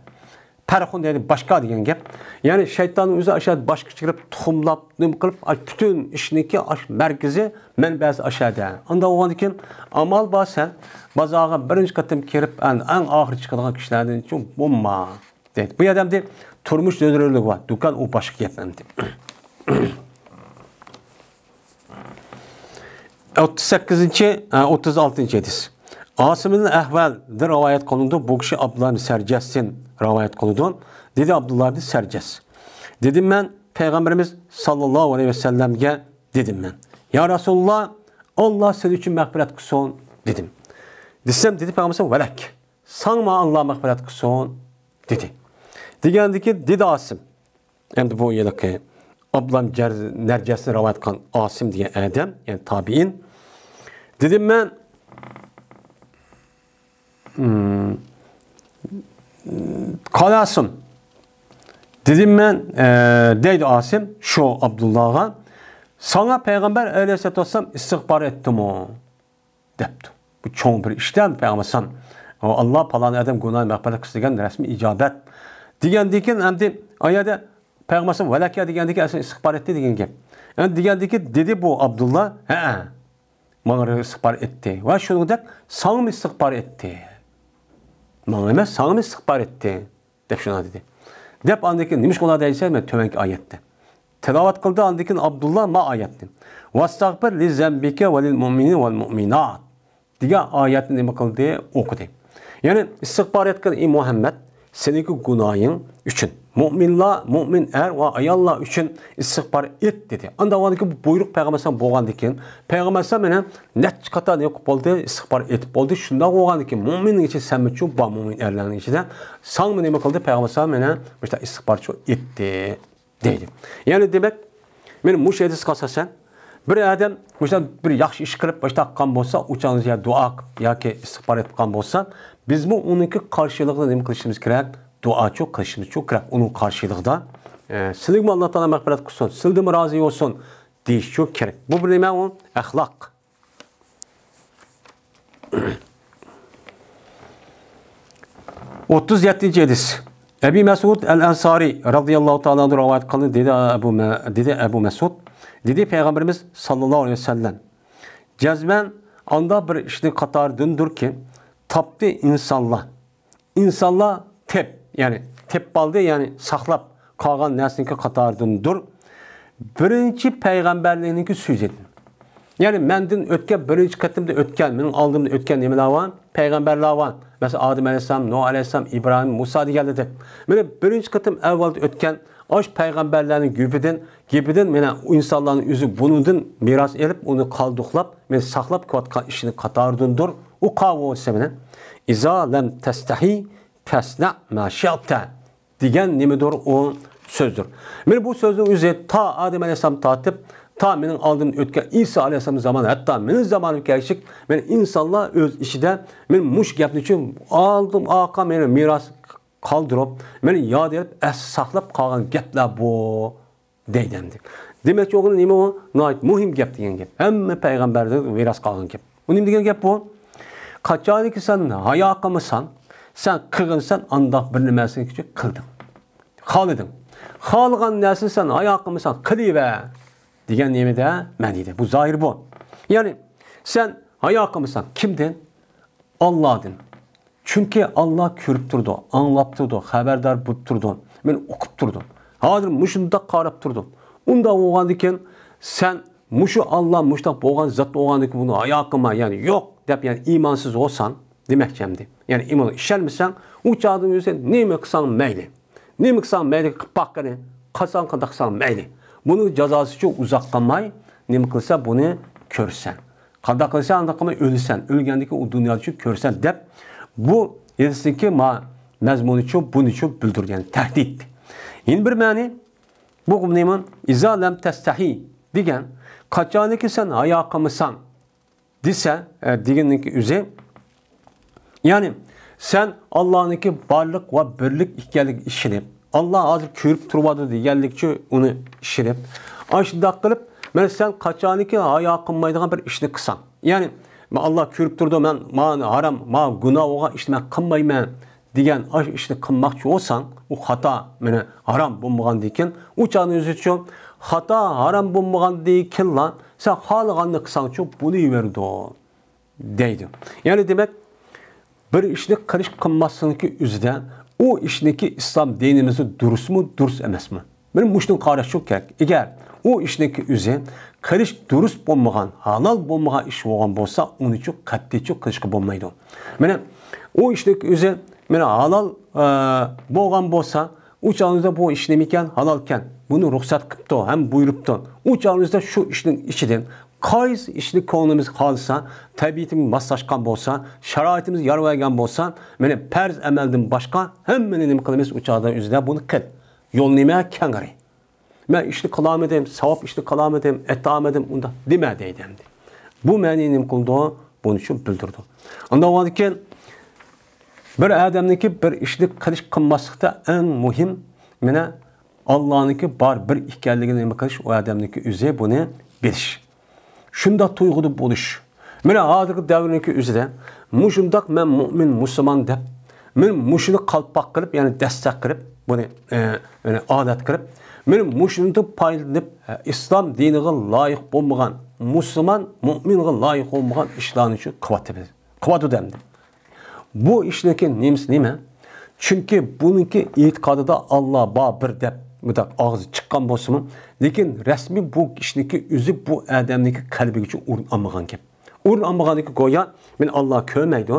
پەرخۇن دەيدۇ، باشقا دېگەن گەپ. يەنى شەيتاننىڭ ئۆزى ئاشۇ يەردە باشقا چىقىرىپ، تۇخۇملاپ، نېمە قىلىپ، ئاش پۈتۈن ئىشنىڭكى ئاش مەركىزى، مەنبەسى ئاشۇ يەردە. ئانداق بولغاندىكىن، ئامال بار سەن بازارغا بىرىنچى قېتىم كىرىپ، ئەڭ، ئەڭ ئاخىرى چىقىدىغان كىشىلەردىن چوڭ بولما. دەيدۇ. بۇ يەردە ئەمدى تۇرمۇش زۆرۈرلۈكى بار. دۇكان ئۇ باشقا گەپ ئەمدى. ئوتتۇز سەككىزىنچى، ئە، ئوتتۇز ئالتىنچى ھەدىس. ئاسىم ئىبن ئەھۋەلدىن رىۋايەت قىلىنىدۇ. بۇ كىشى ئابدۇللا ئىبن سەرجەستىن رىۋايەت قىلىدۇ. دېدى ئابدۇللا ئىبن سەرجەس. دېدىم مەن پەيغەمبىرىمىز ساللاللاھۇ ئەلەيھى ۋەسەللەمگە دېدىم مەن. يا رەسۇلاللا، ئاللا سىلى ئۈچۈن مەغپىرەت قىلسۇن، دېدىم. دېسەم، دېدى پەيغەمبەر ۋەلەك. ساڭىمۇ ئاللا مەغپىرەت قىلسۇن، دېدى. دېگەندىكى دېدى ئاسىم. ئەمدى بۇ ھېلىقى ئابلام جەر-، نەرجەسنى رىۋايەت قىلغان ئاسىم دېگەن ئادەم، يەنى تابىئىن. دېدىم مەن، ھىم، قال ئاسىم. دېدىم مەن، ئە، دەيدۇ ئاسىم شۇ ئابدۇللاغا، ساڭا پەيغەمبەر ئەلەيھىسسالاتۇ ۋەسسالام ئىستىغپار ئېيتتىمۇ؟ دەپتۇ. بۇ چوڭ بىر ئىشتە پەيغەمبەر ئەلەيھىسسالام، ئاللا پالان ئادەم گۇناھىنى مەغپىرەت قىلسۇن دېگەن رەسمىي ئىجابەت. دېگەندىن كېيىن ئەمدى ئايەدە پەيغەمبەر ئەلەيھىسسالام ۋەلەكە دېگەندىكى ئەسلى ئىستىغپار ئېيتتى دېگەن گەپ. ئەمدى دېگەندىكى دېدى بۇ ئابدۇللا، ھەئە، ماڭا ئىستىغپار ئېيتتى. ۋە شۇنىڭدەك ساڭىمۇ ئىستىغپار ئېيتتى. ماڭا ئەمەس، ساڭىمۇ ئىستىغپار ئېيتتى. دەپ شۇنداق دېدى. دەپ ئاندىن كېيىن نېمە ئىش بولا دەيسەن، مەن تۆۋەنكى ئايەتتە تىلاۋەت قىلدى. ئاندىن كېيىن ئابدۇللا ما ئايەتنى، ۋەستەغپىر لىزەنبىكە ۋە لىلمۇئمىنىنە ۋەلمۇئمىنات دېگەن ئايەتنى نېمە قىلدى؟ ئوقۇدى. يەنى ئىستىغپار ئېيتقىن، ئى مۇھەممەد، سېنىڭكى گۇناھىڭ ئۈچۈن، مۇئمىنلار، مۇئمىن ئەر ۋە ئاياللار ئۈچۈن ئىستىغپار ئېيت دېدى. ئاندىن كېيىن بۇ بۇيرۇق پەيغەمبەر ئەلەيھىسسالام بولغاندىن كېيىن پەيغەمبەر ئەلەيھىسسالام يەنە نەچچە قاتار نېمە قىلىپ بولدى؟ ئىستىغپار ئېيتىپ بولدى. شۇنداق بولغاندىن كېيىن مۇئمىننىڭ ئىچىدە سەنمۇچۇ بار، مۇئمىن ئەرلەرنىڭ ئىچىدە ساڭىمۇ نېمە قىلدى؟ پەيغەمبەر ئەلەيھىسسالام يەنە مۇشۇنداق ئىستىغپارچۇ ئېيتتى دەيدۇ. يەنى دېمەك، مانا مۇشۇ ھەدىسكە ئاساسەن، بىر ئادەم مۇشۇنداق بىر ياخشى ئىش قىلىپ، مۇشۇنداق قىلغان بولسا، ئۇ چاغدا يا دۇئا قىلىپ ياكى ئىستىغپار ئېيتقان بولسا، بىزمۇ ئۇنىڭكى قارشىلىقىدا نېمە قىلىشىمىز كېرەك؟ دۇئاچۇ قىلىشىمىزچۇ كېرەك. ئۇنىڭ قارشىلىقىدا، ئە، سىلىگىمۇ ئاللا تائالا مەغپىرەت قىلسۇن، سىلدىنمۇ رازى بولسۇن دېيىشچۇ كېرەك. بۇ بىر نېمە ئۇ؟ ئەخلاق. ئوتتۇز يەتتىنچى ھەدىس. ئەبى مەسئۇد ئەل ئەنسارى رەزىياللاھۇ تائالا ئەنھۇ رىۋايەت قىلدى. دېدى ئەبۇ مە-، دېدى ئەبۇ مەسئۇد، دېدى پەيغەمبىرىمىز ساللاللاھۇ ئەلەيھى ۋەسەللەم، جەزمەن ئانداق بىر ئىشنىڭ قاتارىدىندۇركى، تاپتى ئىنسانلار. ئىنسانلار تېپ، يەنى تېپىپ ئالدى، يەنى ساقلاپ قالغان نەرسىنىڭكى قاتارىدىندۇر. بىرىنچى پەيغەمبەرلەرنىڭكى سۆزىدىن. يەنى مەندىن ئۆتكەن، بىرىنچى قېتىمدا ئۆتكەن، مېنىڭ ئالدىمدا ئۆتكەن نېمىلەر بار؟ پەيغەمبەرلەر بار. مەسىلەن، ئادەم ئەلەيھىسسالام، نۇھ ئەلەيھىسسالام، ئىبراھىم، مۇسا دېگەنلەردەك. مانا بىرىنچى قېتىم ئەۋۋالدا ئۆتكەن ئاشۇ پەيغەمبەرلەرنىڭ گېپىدىن، گېپىدىن مانا ئۇ ئىنسانلارنىڭ ئۆزى بۇنىڭدىن مىراس ئېلىپ، ئۇنى قالدۇقلاپ، مانا ساقلاپ كېلىۋاتقان ئىشىنىڭ قاتارىدىندۇر. ئۇ قاۋۇ سەمىنە. ئىزا لەم تەستەھى فەسنە مە شىئتە دېگەن نېمىدۇر ئۇ سۆزدۇر. مانا بۇ سۆزنىڭ ئۆزى تا ئادەم ئەلەيھىسسالام تارتىپ تا مېنىڭ ئالدىمدىن ئۆتكەن ئىسا ئەلەيھىسسالام زامانى، ھەتتا مېنىڭ زامانىمغا كەلگۈچە، مېنىڭ ئىنسانلار ئۆز ئىچىدە مېنىڭ مۇشۇ گەپنى ئۈچۈن ئالدىم ئارقا مېنى مىراس قالدۇرۇپ، مېنى ياد ئېلىپ، ئەستە ساقلاپ قالغان گەپلەر بۇ، دەيدۇ ئەمدى. دېمەكچى بولغىنى نېمە ئۇ؟ ناھايىتى مۇھىم گەپ دېگەن گەپ. ھەممە پەيغەمبەردىن مىراس قالغان گەپ. ئۇ نېمە دېگەن گەپ بۇ؟ قاچانكى سەن ھايا قىلمىساڭ، سەن قىلغىنى سەن ئانداق بىر نېمىسىنى قىلدىڭ. خالىدىڭ. خالىغان نەرسىنى سەن ھايا قىلمىساڭ، قىلىۋەر دېگەن نېمىدە مەنىدە. بۇ زاھىر بۇ. يەنى سەن ھايا قىلمىساڭ، كىمدىن؟ ئاللادىن. چۈنكى ئاللا كۆرۈپ تۇرىدۇ، ئاڭلاپ تۇرىدۇ، خەۋەردار بولۇپ تۇرىدۇ، مېنى ئۇقۇپ تۇرىدۇ. ھازىر مۇشۇنداق قاراپ تۇرىدۇ. ئۇنداق بولغاندىكىن سەن مۇشۇ ئاللا مۇشۇنداق بولغان زات بولغاندىكىن بۇنى ھايا قىلما، يەنى يوق دەپ، يەنى ئىمانسىز بولساڭ دېمەكچى ئەمدى. يەنى ئىمانغا ئىشەنمىسەڭ، ئۇ چاغدىن ئۆزى نېمە قىلساڭ مەيلى. نېمە قىلساڭ مەيلى، قىلىپ باققىنى، قاچان قانداق قىلساڭ مەيلى. بۇنىڭ جازاسىچۇ ئۇزاق قالماي، نېمە قىلسا بۇنى كۆرىسەن. قانداق قىلسا ئانداق قىلماي ئۆلىسەن. ئۆلگەندىن كېيىن ئۇ دۇنيادىچۇ كۆرىسەن دەپ، بۇ ھەدىستىكى ما-، مەزمۇنىچۇ بۇنىچۇ بىلدۈرگەن تەھدىت. يەنە بىر مەنى، بۇ نېمە؟ ئىزا لەم تەستەھى دېگەن، قاچانكى سەن ھايا قىلمىساڭ، دېسە، ئە، دېگەننىڭ ئۆزى، يەنى سەن ئاللانىڭكى بارلىق ۋە بىرلىك ئىكەنلىكىگە ئىشىنىپ، ئاللا ھازىر كۆرۈپ تۇرۇۋاتىدۇ دېگەنلىكچە ئۇنى ئىشىنىپ، ئاشۇنداق قىلىپ، مانا سەن قاچانكى ھايا قىلمايدىغان بىر ئىشنى قىلساڭ، يەنى، مەن ئاللا كۆرۈپ تۇرىدۇ، مەن، مانا ھارام، مانا گۇناھ بولغان ئىشنى مەن قىلمايمەن دېگەن ئاشۇ ئىشنى قىلماقچى بولساڭ، ئۇ خاتا، مانا ھارام بولمىغاندىكىن، ئۇ چاغنىڭ ئۆزىچۇ خاتا، ھارام بولمىغاندىكىنلا سەن خالىغاننى قىلساڭچۇ بولۇۋېرىدۇ، دەيدۇ. يەنى دېمەك، بىر ئىشنى قىلىش قىلماسلىقنىڭكى ئۆزىدە ئۇ ئىشنىڭكى ئىسلام دىنىمىزدا دۇرۇسمۇ، دۇرۇس ئەمەسمۇ؟ مانا مۇشۇنى قاراشمۇ كېرەك. ئەگەر ئۇ ئىشنىڭكى ئۆزى قىلىش دۇرۇس بولمىغان، ھالال بولمىغان ئىش بولغان بولسا، ئۇنىچۇ قەتئىيچۇ قىلىشقا بولمايدۇ. مانا ئۇ ئىشنىڭكى ئۆزى مانا ھالال، ئە، بولغان بولسا، ئۇ چاغىمىزدا بۇ ئىش نېمىكەن؟ ھالالكەن. بۇنى رۇخسەت قىپتۇ ھەم بۇيرۇپتۇ. ئۇ چاغىمىزدا شۇ ئىشنىڭ ئىچىدىن قايسى ئىشنى كۆڭلىمىز خالىسا، تەبىئىتىمىز ماسلاشقان بولسا، شارائىتىمىز يار بەرگەن بولسا، مانا پەرز ئەمەلدىن باشقا ھەممىنى نېمە قىلىمىز؟ ئۇ چاغدا ئۆزىدە بۇنى قىل. يول نېمە؟ كەڭرى. مەن ئىشنى قىلالمىدىم، ساۋاب ئىشنى قىلالمىدىم، ئېتالمىدىم، ئۇنداق دېمە دەيدۇ ئەمدى. بۇ مەنىنى نېمە قىلىدۇ؟ بۇنى شۇ بىلدۈرىدۇ. ئاندىن بولغاندىكىن بىر ئادەمنىڭكى بىر ئىشنى قىلىش قىلماسلىقتا ئەڭ مۇھىم، مانا، ئاللانىڭكى بار بىر ئىكەنلىكىنى نېمە قىلىش، ئۇ ئادەمنىڭكى ئۆزى بۇنى بىلىش. شۇنداق تۇيغۇدا بولۇش. مانا ھازىرقى دەۋرنىڭكى ئۆزىدە مۇشۇنداق مەن مۇئمىن، مۇسۇلمان دەپ، مانا مۇشۇنى قالپاق قىلىپ، يەنى دەستەك قىلىپ، بۇنى، ئە، يەنى ئادەت قىلىپ، مانا مۇشۇنىڭدىن پايدىلىنىپ، ئە، ئىسلام دىنىغا لايىق بولمىغان، مۇسۇلمان، مۇئمىنغا لايىق بولمىغان ئىشلارنى شۇ قىلىۋاتىمىز. قىلىۋاتىدۇ ئەمدى. بۇ ئىشنىڭكى نېمىسى نېمە؟ چۈنكى بۇنىڭكى ئېتىقادىدا ئاللا بار بىر دەپ مۇنداق ئاغزى چىققان بولسىمۇ، لېكىن رەسمىي بۇ ئىشنىڭكى ئۆزى بۇ ئادەمنىڭكى قەلبىگىچە ئورۇن ئالمىغان گەپ. ئورۇن ئالمىغاندىكى گويا مېنى ئاللا كۆرمەيدۇ،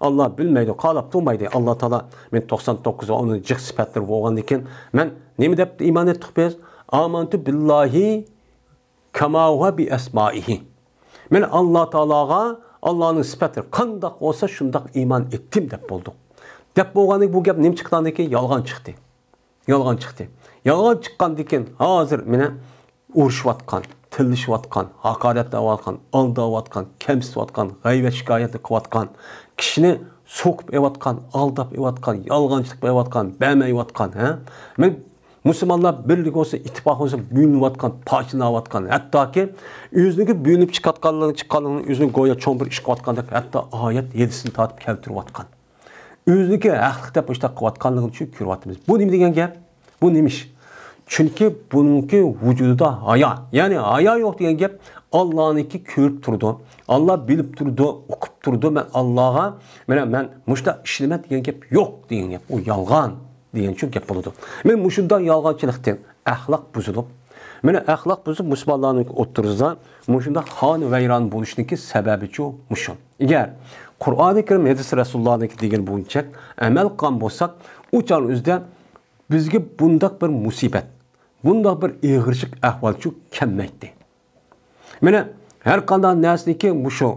ئاللا بىلمەيدۇ، قاراپ تۇرمايدۇ. ئاللا تائالا مېنى توقسان توققۇز ۋە ئۇنىڭ جىق سۈپەتلىرى بولغاندىكىن مەن نېمە دەپ ئىمان ئېيتتۇق بىز؟ ئامەنتۇ بىللاھى كاما ھۇۋە بىئەسمائىھى. مەن ئاللا تائالاغا، ئاللانىڭ سۈپەتلىرى قانداق بولسا شۇنداق ئىمان ئېيتتىم دەپ بولدۇق. دەپ بولغاندىن بۇ گەپ نېمە چىققاندىكىن يالغان چىقتى. يالغان چىقتى. يالغان چىققاندىكىن ھازىر مانا ئۇرۇشۇۋاتقان، تىللىشىۋاتقان، ھاقارەتلەۋاتقان، ئالداۋاتقان، كەمسىتىۋاتقان، غەيۋەت شىكايەتنى قىلىۋاتقان، كىشىنى سوقۇپ ئېلىۋاتقان، ئالداپ ئېلىۋاتقان، يالغانچىلىق قىلىۋاتقان، بەرمەيۋاتقان، ھە؟ مەن مۇسۇلمانلار بىرلىكى بولسا، ئىتتىپاق بولسا، بۆلۈنۈۋاتقان، پارچىلىنىۋاتقان، ھەتتاكى ئۆزىنىڭكى بۆلۈنۈپ چىقىۋاتقانلىقىنى، چىققانلىقىنى ئۆزىنى گويا چوڭ بىر ئىش قىلىۋاتقاندەك، ھەتتا ئايەت ھەدىسىنى تارتىپ كەلتۈرۈۋاتقان. ئۆزىنىڭكى ھەقلىق دەپ ئىشتاق قىلىۋاتقانلىقىنى شۇ كۆرۈۋاتىمىز. بۇ نېمە دېگەن گەپ؟ بۇ نېمە ئىش؟ چۈنكى بۇنىڭكى ۋۇجۇدىدا ھايا، يەنى ھايا يوق دېگەن گەپ، ئاللانىڭكى كۆرۈپ تۇرىدۇ، ئاللا بىلىپ تۇرىدۇ، ئۇقۇپ تۇرىدۇ، مەن ئاللاغا، مانا مەن مۇشۇنداق ئىشلىمەن دېگەن گەپ يوق دېگەن گەپ، ئۇ يالغان دېگەن شۇ گەپ بولىدۇ. مانا مۇشۇنداق يالغانچىلىقتىن ئەخلاق بۇزۇلۇپ، مانا ئەخلاق بۇزۇپ مۇسۇلمانلارنىڭ ئوتتۇرىسىدا مۇشۇنداق خانىۋەيران بولۇشنىڭكى سەۋەبىچۇ مۇشۇ. ئەگەر قۇرئانى كەرىم، ھەدىس رەسۇلۇللانىڭكى دېگەن بويىچە ئەمەل قىلغان بولساق، ئۇ چاغنىڭ ئۆزىدە بىزگە بۇنداق بىر مۇسىبەت، بۇنداق بىر ئېغىرچىلىق ئەھۋالچۇ كەلمەيتتى. مانا، ھەر قانداق نەرسىنىڭكى مۇشۇ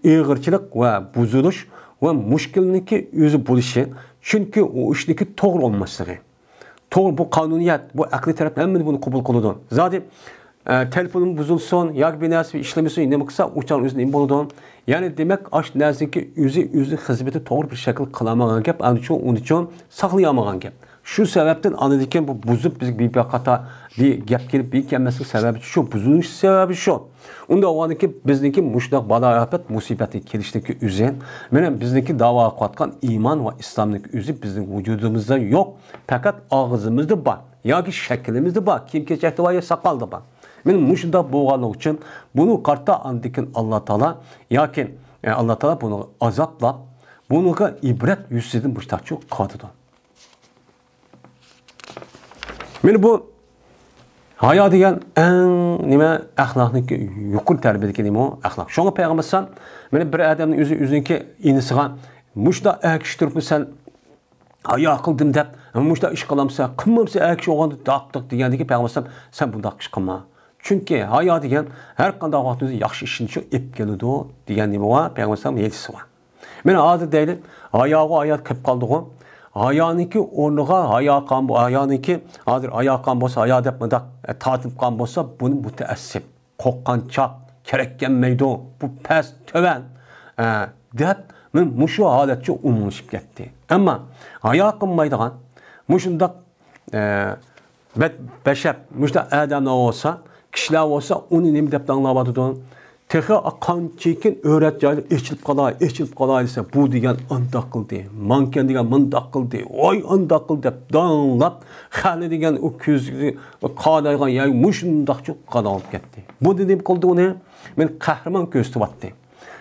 ئېغىرچىلىق ۋە بۇزۇلۇش ۋە مۈشكۈلنىڭكى ئۆزى بولۇشى، چۈنكى ئۇ ئىشنىڭكى توغرا بولماسلىقى. توغرا، بۇ قانۇنىيەت، بۇ ئەقلىي تەرەپ ھەممىنى بۇنى قوبۇل قىلىدۇ. زادى ئە، تېلېفونۇم بۇزۇلسۇن ياكى بىر نەرسە ئىشلىمىسۇن، نېمە قىلسا، ئۇ چاغ ئۆزى نېمە بولىدۇ؟ يەنى دېمەك، ئاشۇ نەرسىنىڭكى ئۆزى، ئۆزى خىزمىتى توغرا بىر شەكىلدە قىلالمىغان گەپ، ئەنە شۇ، ئۇنى شۇ ساقلىيالمىغان گەپ. شۇ سەۋەبتىن ئاندىن كېيىن بۇ بۇزۇپ، بىزگە بىر قاتار بىر گەپ كېلىپ، بىر كەلمەسلىك سەۋەبى شۇ، بۇزۇلۇش سەۋەبى شۇ. ئۇنداق بولغاندىكىن بىزنىڭكى مۇشۇنداق بالا-ئاپەت، مۇسىبەتكە كېلىشنىڭكى ئۆزى، مانا بىزنىڭكى داۋا قىلىۋاتقان ئىمان ۋە ئىسلامنىڭكى ئۆزى بىزنىڭ ۋۇجۇدىمىزدا يوق، پەقەت ئاغزىمىزدا بار. ياكى شەكلىمىزدە بار، كىيىم-كېچەكتە بار يا ساقالدا بار. مانا مۇشۇنداق بولغانلىقى ئۈچۈن بۇنى قارىتا ئاندىكىن ئاللا تائالا ياكى، ئە، ئاللا تائالا بۇنى ئازابلاپ، بۇنىڭغا ئىبرەت يۈزىسىدىن مۇشتاقچۇ قىلىۋاتىدۇ. مانا بۇ ھايا دېگەن ئەڭ نېمە ئەخلاقنىڭكى يۇقىرى تەرىپىدىكى نېمە ئۇ ئەخلاق. شۇڭا پەيغەمبەر ئەلەيھىسسالام مانا بىر ئادەمنىڭ ئۆزى ئۆزىنىڭكى ئىنىسىغا مۇشۇنداق ئەگىشىپ تۇرۇپمۇ سەن ھايا قىلدىم دەپ، مۇشۇنداق ئىش قىلامسەن، قىلمامسەن، ئەگىش ئوغاندا داقتۇق دېگەندىكى پەيغەمبەر ئەلەيھىسسالام، سەن بۇنداق ئىش قىلما. چۈنكى ھايا دېگەن ھەر قانداق ۋاقىتتا ياخشى ئىشنى شۇ ئېلىپ كېلىدۇ دېگەن نېمە بار، پەيغەمبەر ئەلەيھىسسالام ھەدىسى بار. مانا ھازىر دەيلى، ھاياغا ھايا قېلىپ قالدىغۇ. ھايانىڭكى ئورنىغا ھايا قان، ھايانىڭكى ھازىر ھايا قان بولسا، ھايا دەپ مۇنداق، ئە، تارتىنىپ قان بولسا، بۇنى مۇتەئەسسىپ، قورققانچاق، كېرەك كەلمەيدۇ، بۇ پەس، تۆۋەن، ئە، دەپ، مانا مۇشۇ ھالەتچە ئومۇملىشىپ كەتتى. ئەمما ھايا قىلمايدىغان، مۇشۇنداق، ئە، بەت-، بەشەر، مۇشۇنداق ئادەملەر بولسا، كىشىلەر بولسا ئۇنى نېمە دەپ ئاڭلاۋاتىدۇ؟ تېخى قانچىكىن ئۆرە جايلار ئېچىلىپ قالاي، ئېچىلىپ قالاي دېسە، بۇ دېگەن ئانداق قىلدى، مانكەن دېگەن مۇنداق قىلدى، ۋاي ئانداق قىلدى دەپ داڭلاپ، خەنە دېگەن ئۇ كۆزى قانايغان ياي مۇشۇنداقچە قاناپ كەتتى. بۇ نېمە قىلدى ئۇنى؟ مانا قەھرىمان كۆرسىتىۋاتتى.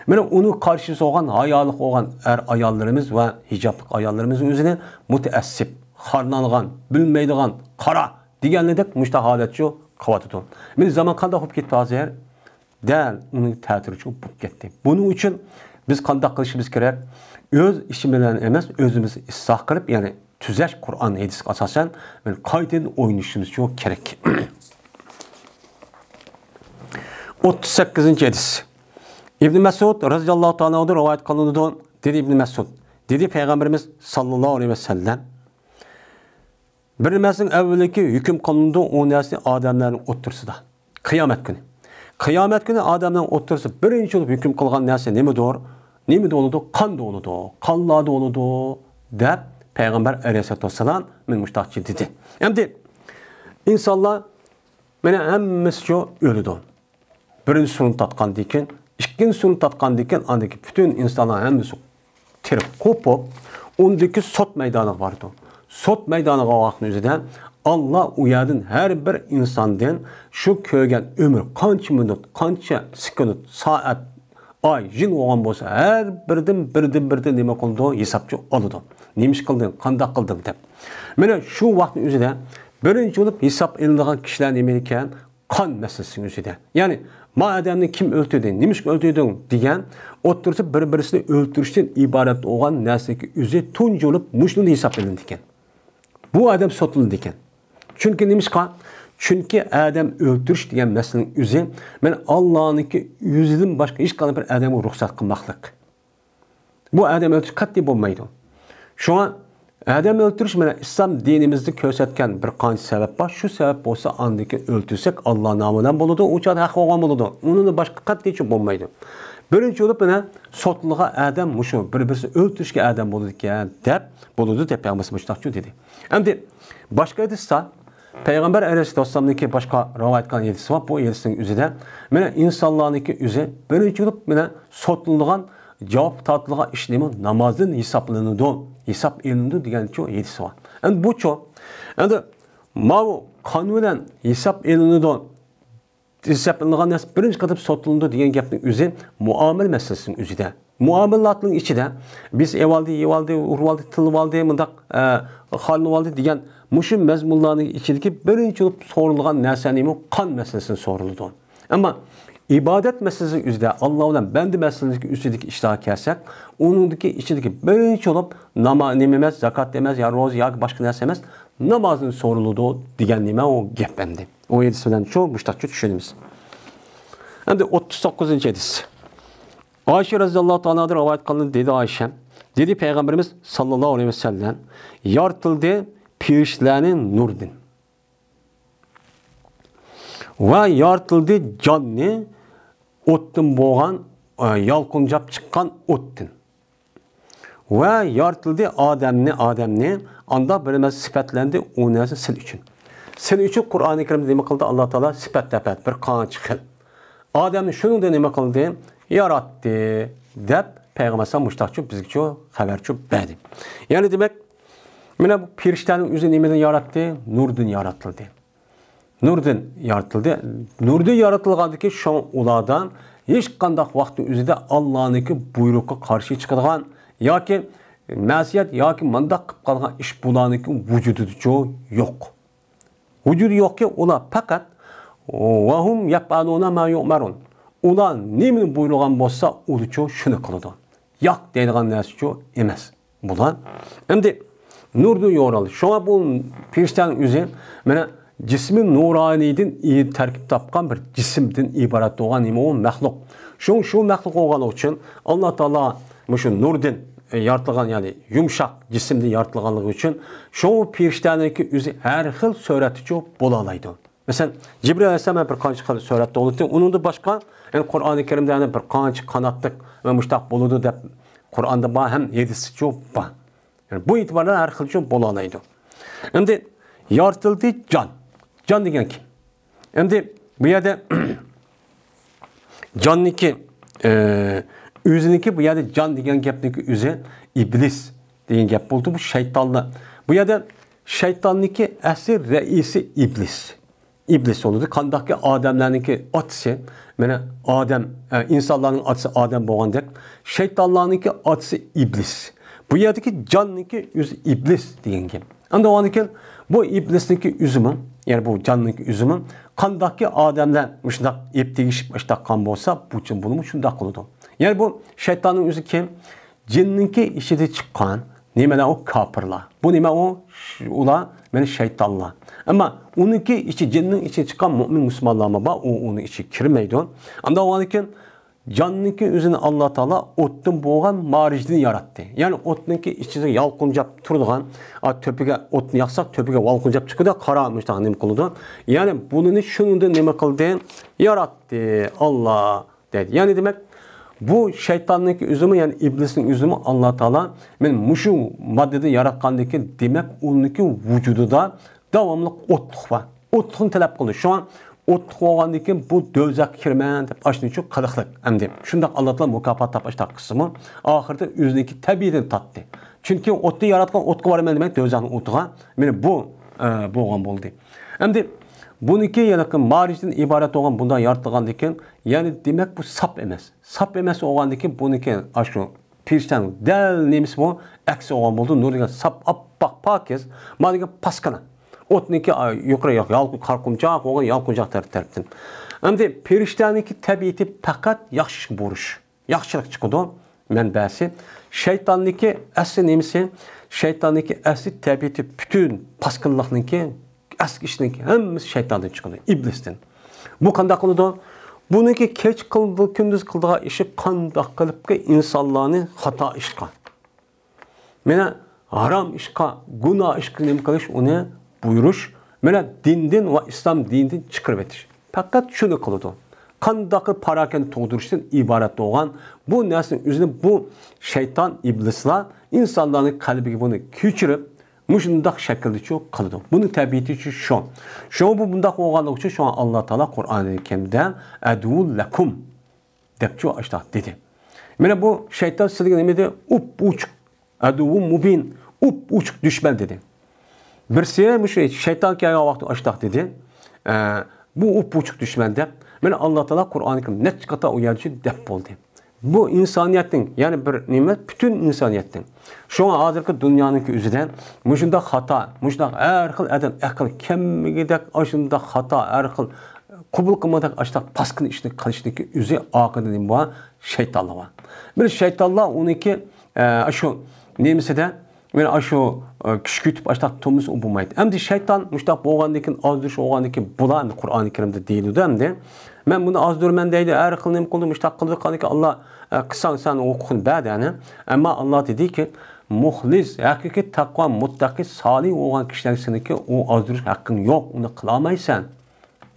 مانا ئۇنىڭ قارشىسى بولغان ھايالىق بولغان ئەر ئاياللىرىمىز ۋە ھىجابلىق ئاياللىرىمىز ئۆزىنى مۇتەئەسسىپ، خارلانغان، بىلمەيدىغان، قارا دېگەندەك مۇشۇنداق ھالەتچۇ قىلىۋاتىدۇ. مانا زامان قانداق بولۇپ كەتتى ھازىر؟ دەل ئۇنىڭ تەتۈرىچۇ بولۇپ كەتتى. بۇنىڭ ئۈچۈن بىز قانداق قىلىشىمىز كېرەك؟ ئۆز ئىشى بىلەن ئەمەس، ئۆزىمىزنى ئىسلاھ قىلىپ، يەنى تۈزەش، قۇرئان ھەدىسكە ئاساسەن، مانا قايتىدىن ئويلىنىشىمىزچۇ كېرەك. ئوتتۇز سەككىزىنچى ھەدىس. ئىبن مەسئۇد رەزىياللاھۇ تائالا ئەنھۇدىن رىۋايەت قىلىنىدۇ. دېدى ئىبن مەسئۇد، دېدى پەيغەمبىرىمىز ساللاللاھۇ ئەلەيھى ۋەسەللەم، بىر نەرسىنىڭ ئەۋۋىلىكى ھۆكۈم قىلىنىدۇ، ئۇ نەرسە ئادەملەرنىڭ ئوتتۇرىسىدا. قىيامەت كۈنى. قىيامەت كۈنى ئادەمنىڭ ئوتتۇرىسىدا بىرىنچى بولۇپ ھۆكۈم قىلغان نەرسە نېمىدۇر؟ نېمىدە بولىدۇ؟ قاندا بولىدۇ. قانلاردا بولىدۇ، دەپ پەيغەمبەر ئەلەيھىسسالاتۇ ۋەسسالام مانا مۇشۇنداقچە دېدى. ئەمدى ئىنسانلار مانا ھەممىسىچۇ ئۆلىدۇ. بىرىنچى سۇنى تارتقاندىن كېيىن، ئىككىنچى سۇنى تارتقاندىن كېيىن، ئاندىن كېيىن پۈتۈن ئىنسانلار ھەممىسى تىرىك قوپۇپ، ئۇندىكى سوت مەيدانىغا بارىدۇ. سوت مەيدانىغا بارغان ئۆزىدە ئاللا ئۇ يەردىن ھەر بىر ئىنساندىن شۇ كۆرگەن ئۆمۈر قانچە مىنۇت، قانچە سېكۇنت، سائەت، ئاي، يىل بولغان بولسا، ھەر بىردىن، بىردىن، بىردىن نېمە قىلىدۇ؟ ھېسابچۇ ئالىدۇ. نېمە ئىش قىلدىڭ؟ قانداق قىلدىڭ؟ دەپ. مانا شۇ ۋاقىتنىڭ ئۆزىدە بىرىنچى بولۇپ ھېساب ئېلىنىدىغان كىشىلەر نېمە ئىكەن؟ قان مەسىلىسىنىڭ ئۆزىدە. يەنى، ما ئادەمنى كىم ئۆلتۈردى، نېمىشقا ئۆلتۈردۈڭ دېگەن ئوتتۇرىسى بىر-بىرسىنى ئۆلتۈرۈشتىن ئىبارەت بولغان نەرسىنىڭكى ئۆزى تۇنجى بولۇپ مۇشۇنى ھېساب ئېلىنىدىكەن. بۇ ئادەم سوتلىنىدىكەن. چۈنكى نېمىشقا؟ چۈنكى ئادەم ئۆلتۈرۈش دېگەن مەسىلىنىڭ ئۆزى، مانا، ئاللانىڭكى ئۆزىدىن باشقا ھېچقانداق بىر ئادەمگە رۇخسەت قىلماقلىق. بۇ ئادەم ئۆلتۈرۈش قەتئىي بولمايدۇ. شۇڭا ئادەم ئۆلتۈرۈش، مانا، ئىسلام دىنىمىزدا كۆرسەتكەن بىر قانچە سەۋەب بار. شۇ سەۋەب بولسا، ئاندىكى ئۆلتۈرسەك، ئاللا نامى بىلەن بولىدۇ، ئۇ چاغدا ھەق بولغان بولىدۇ. ئۇنىڭدىن باشقا قەتئىيچە بولمايدۇ. بىرىنچى بولۇپ، مانا، سوتلىغان ئادەم مۇشۇ بىر-بىرسىنى ئۆلتۈرۈشكە ئادەم بولىدىكەن، دەپ بولىدۇ، دەپ پەيغەمبەرمىز مۇشۇنداقچۇ دېدى. ئەمدى باشقا ھەدىستە پەيغەمبەر ئەلەيھىسسالامنىڭكى باشقا رىۋايەت قىلغان ھەدىسى بار. بۇ ھەدىسنىڭ ئۆزىدە، مانا، ئىنسانلارنىڭكى ئۆزى بىرىنچى بولۇپ، مانا، سوتلىنىدىغان، جاۋاب تارتىدىغان ئىش نېمە؟ نامازدىن ھېسابلىنىدۇ، ھېساب ئېلىنىدۇ دېگەنچۇ ھەدىسى بار. ئەمدى بۇچۇ؟ ئەمدى ماۋۇ قان بىلەن ھېساب ئېلىنىدۇ، ھېسابلانغان نەرسە بىرىنچى قېتىم سوتلىنىدۇ دېگەن گەپنىڭ ئۆزى مۇئامىلە مەسىلىسىنىڭ ئۆزىدە. مۇئامىلاتنىڭ ئىچىدە بىز ئېۋالدى، يېۋالدى، ئۇرۇۋالدى، تىللىۋالدى، مۇنداق، ئە، خارلىۋالدى دېگەن مۇشۇ مەزمۇنلارنىڭ ئىچىدىكى بىرىنچى بولۇپ سورىلىدىغان نەرسە نېمە؟ قان مەسىلىسى سورىلىدۇ. ئەمما ئىبادەت مەسىلىسىنىڭ ئۆزىدە، ئاللا بىلەن بەندە مەسىلىسىنىڭ ئۆزىدىكى ئىشلارغا كەلسەك، ئۇنىڭدىكى ئىچىدىكى بىرىنچى بولۇپ ناما-، نېمە ئەمەس، زاكات ئەمەس، يا روزا ياكى باشقا نەرسە ئەمەس، نامازدىن سورىلىدۇ دېگەن نېمە ئۇ گەپ ئەمدى. ئۇ ھەدىس بىلەن شۇ مۇشتاقچە چۈشىنىمىز. ئەمدى ئوتتۇز توققۇزىنچى ھەدىس. ئائىشە رەزىياللاھۇ تائالا ئەنھادىن رىۋايەت قىلىندى، دېدى ئائىشە، دېدى پەيغەمبىرىمىز ساللاللاھۇ ئەلەيھى ۋەسەللەم، يارىتىلدى پېرىشتىلەرنى نۇردىن. ۋە يارىتىلدى جاننى ئوتتىن بولغان، ئە، يالقۇنجاپ چىققان ئوتتىن. ۋە يارىتىلدى ئادەمنى، ئادەمنى، ئاندا بىر نەرسە سۈپەتلەندى، ئۇ نەرسە سىل ئۈچۈن. سىل ئۈچۈن قۇرئانى كەرىمدە نېمە قىلدى؟ ئاللا تائالا سۈپەتلەپ بەردى، بىر قانچە خىل. ئادەمنى شۇنىڭدىن نېمە قىلدى؟ ياراتتى، دەپ پەيغەمبەر ئەلەيھىسسالام مۇشتاقچۇ بىزگىچۇ خەۋەرچۇ بەردى. يەنى دېمەك، مانا بۇ پېرىشتەنىڭ ئۆزى نېمىدىن ياراتتى؟ نۇردىن ياراتىلدى. نۇردىن يارىتىلدى. نۇردىن يارىتىلغاندىكى شۇڭا ئۇلاردا ھېچقانداق ۋاقىتنىڭ ئۆزىدە ئاللانىڭكى بۇيرۇقىغا قارشى چىقىدىغان ياكى مەسىيەت ياكى مۇنداق قىلىپ قالغان ئىش بۇلارنىڭكى ۋۇجۇدىدىچۇ يوق. ۋۇجۇدى يوقكى، ئۇلار پەقەت ۋەھۇم يەپئەلۇنە ما يۇئمەرۇن. ئۇلار نېمىنى بۇيرۇلغان بولسا، ئۇلىچۇ شۇنى قىلىدۇ. ياق دەيدىغان نەرسىچۇ ئەمەس بۇلار. ئەمدى نۇردىن يورال. شۇڭا بۇ پېرىشتەنىڭ ئۆزى، مانا، جىسمى نۇرانىيدىن ئى-، تەركىب تاپقان بىر جىسىمدىن ئىبارەت بولغان نېمە ئۇ؟ مەخلۇق. شۇڭ شۇ مەخلۇق بولغانلىقى ئۈچۈن ئاللا تائالا مۇشۇ نۇردىن، ئى، يارىتىلغان، يەنى يۇمشاق جىسىمدىن يارىتىلغانلىقى ئۈچۈن شۇ پېرىشتەنىڭكى ئۆزى ھەر خىل سۈرەتتىچۇ بولالايدۇ. مەسىلەن، جىبرىل ئەلەيھىسسالام بىر قانچە خىل سۈرەتتە بولىدۇ. ئۇنىڭدىن باشقا، يەنى قۇرئانى كەرىمدە يەنە بىر قانچە قاناتلىق ۋە مۇشتاق بولىدۇ دەپ قۇرئاندا بار ھەم ھەدىستىچۇ بار. يەنى بۇ ئېتىباردا ھەر خىلچۇ بولالايدۇ. ئەمدى يارىتىلدى جان. جان دېگەن كىم؟ ئەمدى بۇ يەردە جاننىكى، ئى، ئۆزىنىڭكى بۇ يەردە جان دېگەن گەپنىڭكى ئۆزى ئىبلىس دېگەن گەپ بولدى. بۇ شەيتانلار. بۇ يەردە شەيتاننىڭكى ئەسلى رەئىسى ئىبلىس. ئىبلىس بولىدۇ. قانداقكى ئادەملەرنىڭكى ئاتىسى، مانا ئادەم، ئە، ئىنسانلارنىڭ ئاتىسى ئادەم بولغاندەك، شەيتانلارنىڭكى ئاتىسى ئىبلىس. بۇ يەردىكى جاننىڭكى ئۆزى ئىبلىس دېگەن گەپ. ئەمدى ئۇنىڭدىن كېيىن بۇ ئىبلىسنىڭكى ئۆزىمۇ، يەنى بۇ جاننىڭكى ئۆزىمۇ قانداقكى ئادەملەر مۇشۇنداق ئېپ تېگىشىپ ئىشتاققان بولسا، بۇ چىن بۇنىمۇ شۇنداق قىلىدۇ. يەنى بۇ شەيتاننىڭ ئۆزى كىم؟ جىننىڭكى ئىچىدە چىققان نېمىلەر ئۇ؟ كاپىرلار. بۇ نېمە ئۇ؟ ش-، ئۇلار مانا شەيتانلار. ئەمما ئۇنىڭكى ئىچى، جىننىڭ ئىچىدە چىققان مۆمىن مۇسۇلمانلارمۇ بار، ئۇ ئۇنىڭ ئىچىگە كىرمەيدۇ. ئاندىن ئۇنىڭدىن كېيىن جاننىڭكى ئۆزىنى ئاللا تائالا ئوتتىن بولغان مارىجدىن ياراتتى. يەنى ئوتنىڭكى ئىچىدە يالقۇنجاپ تۇرىدىغان، ئا، تۆپىگە ئوتنى ياقساق، تۆپىگە يالقۇنجاپ چىقىدۇ، قارا مۇشۇنداق نېمە قىلىدۇ. يەنى بۇنى شۇنىڭدىن نېمە قىلدى؟ ياراتتى ئاللا دەيدۇ. يەنى دېمەك، بۇ شەيتاننىڭكى ئۆزىمۇ، يەنى ئىبلىسنىڭ ئۆزىمۇ ئاللا تائالا، مەن مۇشۇ ماددىدىن ياراتقاندىكىن، دېمەك، ئۇنىڭكى ۋۇجۇدىدا داۋاملىق ئوتلۇق بار. ئوتلۇقنى تەلەپ قىلىدۇ. شۇڭا ئوتلۇق بولغاندىن كېيىن بۇ دوزاخقا كىرىمەن دەپ ئاشۇنىڭ ئۈچۈن قىلىقلىق ئەمدى. شۇنداق ئاللا تائالا مۇكاپات تاپ ئاشۇنداق قىلسىمۇ، ئاخىرىدا ئۆزىنىڭكى تەبىئىتىنى تارتتى. چۈنكى ئوتتا ياراتقان ئوتقا بارىمەن دېمەك، دوزاخنىڭ ئوتىغا، مانا بۇ، ئە، بولغان بولدى. ئەمدى بۇنىڭكى يەنە مارىجدىن ئىبارەت بولغان بۇنداق يارىتىلغاندىن كېيىن، يەنى دېمەك بۇ ساپ ئەمەس. ساپ ئەمەس بولغاندىن كېيىن بۇنىڭكى ئاشۇ پېرىشتەنىڭ دەل نېمىسى بۇ؟ ئەكسى بولغان بولىدۇ. نۇر دېگەن ساپ، ئاپئاق، پاكىز. مانا دېگەن پاسكىنا. ئوتنىڭكى، ئا، يۇقىرى يالقۇن، قارا قۇمچاق، بولغان يالقۇنجاق تەرەپ-، تەرەپتىن. ئەمدى پېرىشتەنىڭكى تەبىئىتى پەقەت ياخشى ئىشقا بۇيرۇش. ياخشىلىق چىقىدۇ مەنبەسى. شەيتاننىڭكى ئەسلى نېمىسى؟ شەيتاننىڭكى ئەسلى تەبىئىتى پۈتۈن پاسكىنلىقنىڭكى ئەسلى ئىشنىڭكى ھەممىسى شەيتاندىن چىقىدۇ، ئىبلىستىن. بۇ قانداق قىلىدۇ؟ بۇنىڭكى كەچ قىلىدۇ، كۈندۈز قىلىدىغان ئىشى قانداق قىلىپكى ئىنسانلارنى خاتا ئىشقا، مانا ھارام ئىشقا، گۇناھ ئىشقا نېمە قىلىش، ئۇنى بۇيرۇش، مانا دىندىن ۋە ئىسلام دىنىدىن چىقىرىۋېتىش. پەقەت شۇنى قىلىدۇ. قانداق قىلىپ پاراكەندە تۇغدۇرۇشتىن ئىبارەت بولغان بۇ نەرسىنىڭ ئۆزىنى بۇ شەيتان، ئىبلىسلار ئىنسانلارنىڭ قەلبىگە بۇنى كۆچۈرۈپ، مۇشۇنداق شەكىلدىچۇ قىلىدۇ. بۇنىڭ تەبىئىتىچۇ شۇ. شۇڭا بۇ بۇنداق بولغانلىقى ئۈچۈن شۇڭا ئاللا تائالا قۇرئانى كەرىمدە «ئەدۇۋۋۇن لەكۇم» دەپچۇ ئاشتاق دېدى. مانا بۇ شەيتان سىلىگە نېمە دېدى؟ ئۇپ-ئوچۇق، «ئەدۇۋۋۇن مۇبىن»، ئۇپ-ئوچۇق دۈشمەن دېدى. بىرسى مۇشۇ شەيتان كەلگەن ۋاقىتتا ئاشتاق دېدى. ئە، بۇ ئۇپ-ئوچۇق دۈشمەن دەپ. مانا ئاللا تائالا قۇرئانى كەرىم نەچچە قاتا ئۇ يەردە دەپ بولدى. بۇ ئىنسانىيەتنىڭ، يەنى بىر نېمە، پۈتۈن ئىنسانىيەتنىڭ. شۇڭا ھازىرقى دۇنيانىڭكى ئۆزىدە مۇشۇنداق خاتا، مۇشۇنداق ھەر خىل ئادەم ئەقىل كەممىگۈدەك ئاشۇنداق خاتا، ھەر خىل قوبۇل قىلمىغۇدەك ئاشۇنداق پاسكىنا ئىشنى قىلىشنىڭكى ئۆزى ئارقىدا نېمە بار؟ شەيتانلار بار. بىر شەيتانلار ئۇنىڭكى، ئە، ئاشۇ نېمىسىدە، مانا ئاشۇ، ئە، كۈچ كۈتۈپ ئاشۇنداق تۇرمىسا ئۇ بولمايدۇ. ئەمدى شەيتان مۇشۇنداق بولغاندىن كېيىن، ئازدۇرۇش بولغاندىن كېيىن بۇلار ئەمدى قۇرئانى كەرىمدە دېيىلىدۇ ئەمدى. مەن بۇنى ئازدۇرىمەن دەيدۇ، ھەر خىل نېمە قىلىدۇ، مۇشۇنداق قىلىدۇ، قاندىكى ئاللا، ئە، قىلساڭ سەن ھوقۇقىنى بەر دەيدۇ. ئەمما ئاللا دېدىكى، مۇخلىس، ھەقىقىي تەقۋا، مۇتتەقى، سالىھ بولغان كىشىلەرگە سېنىڭكى ئۇ ئازدۇرۇش ھەققىڭ يوق، ئۇنى قىلالمايسەن.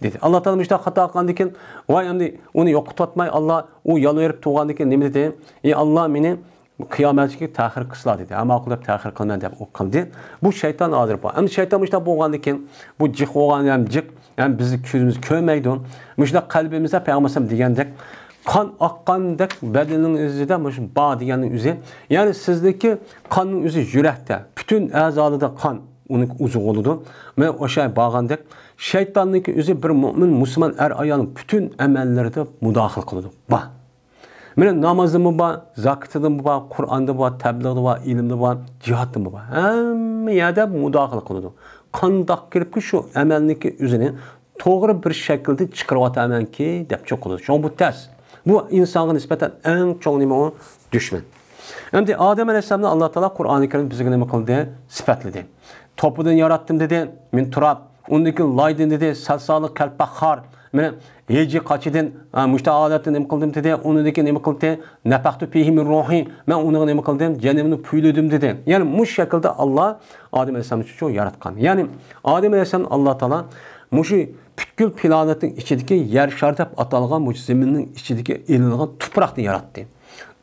دېدى. ئاللا تائالا مۇشۇنداق خاتا قىلغاندىن كېيىن، ۋاي، ئەمدى ئۇنى يوقىتىۋاتماي، ئاللا، ئۇ يالۋۇرۇپ تۇرغاندىن كېيىن نېمە دېدى؟ ئى ئاللا، مېنى قىيامەتكە تەخىر قىلسىلا، دېدى. ھە، ماقۇل دەپ تەخىر قىلىمەن دەپ ئۇ قىلدى. بۇ شەيتان ھازىر بار. ئەمدى شەيتان مۇشۇنداق بولغاندىن كېيىن، بۇ جىق بولغان ھەم جىق، ھەم بىزنى كۆزىمىز كۆرمەيدۇ. مۇشۇنداق قەلبىمىزدە پەيغەمبەر ئەلەيھىسسالام دېگەندەك، قان ئاققاندەك بەدىنىڭ ئۆزىدە مۇشۇ بار دېگەننىڭ ئۆزى. يەنى سىزدىكى قاننىڭ ئۆزى يۈرەكتە، پۈتۈن ئەزالىرىدا قان، ئۇنىڭ ئۇزۇقۇلىدۇ. مانا ئوشاي بارغاندەك، شەيتاننىڭكى ئۆزى بىر مۆمىن، مۇسۇلمان ئەر ئايالنىڭ پۈتۈن ئەمەللىرىدە مۇداخىلە قىلىدۇ. بار. مانا نامازدىمۇ بار، زاكىتىدىمۇ بار، قۇرئاندىمۇ بار، تەبلىغدا بار، ئىلىمدە بار، جىھادتىمۇ بار. ھەممە يەردە مۇداخىلە قىلىدۇ. قانداق كىرىپكى شۇ ئەمەلنىڭكى ئۆزىنى توغرا بىر شەكىلدە چىقىرىۋاتامەنكى دەپ چوقۇلىدۇ. شۇڭا بۇ تەس. بۇ ئىنسانغا نىسبەتەن ئەڭ چوڭ نېمە ئۇ؟ دۈشمەن. ئەمدى ئادەم ئەلەيھىسسالامنى ئاللا تائالا قۇرئانى كەرىمدە بىزگە نېمە قىلدى؟ سۈپەتلىدى. توپىدىن ياراتتىم دېدى، مىن تۇراب. ئۇندىن كېيىن لايدىن دېدى، سەلسالى كەلپەخار. مانا ھىجى قاچىدىن، ئا، مۇشتا ھالەتتە نېمە قىلدىم دېدى، ئۇنىڭدىن كېيىن نېمە قىلدى؟ نەپەختۇ فىھى مىن روھى، مەن ئۇنىڭغا نېمە قىلدىم؟ جېنىمنى پۈۋلىدىم دېدى. يەنى مۇشۇ شەكىلدە ئاللا ئادەم ئەلەيھىسسالامنى شۇ ياراتقان. يەنى ئادەم ئەلەيھىسسالامنى ئاللا تائالا مۇشۇ پۈتكۈل پلانېتنىڭ ئىچىدىكى يەر شارى دەپ ئاتالغان مۇشۇ زېمىننىڭ ئىچىدىكى ئېلىنغان تۇپراقنى ياراتتى.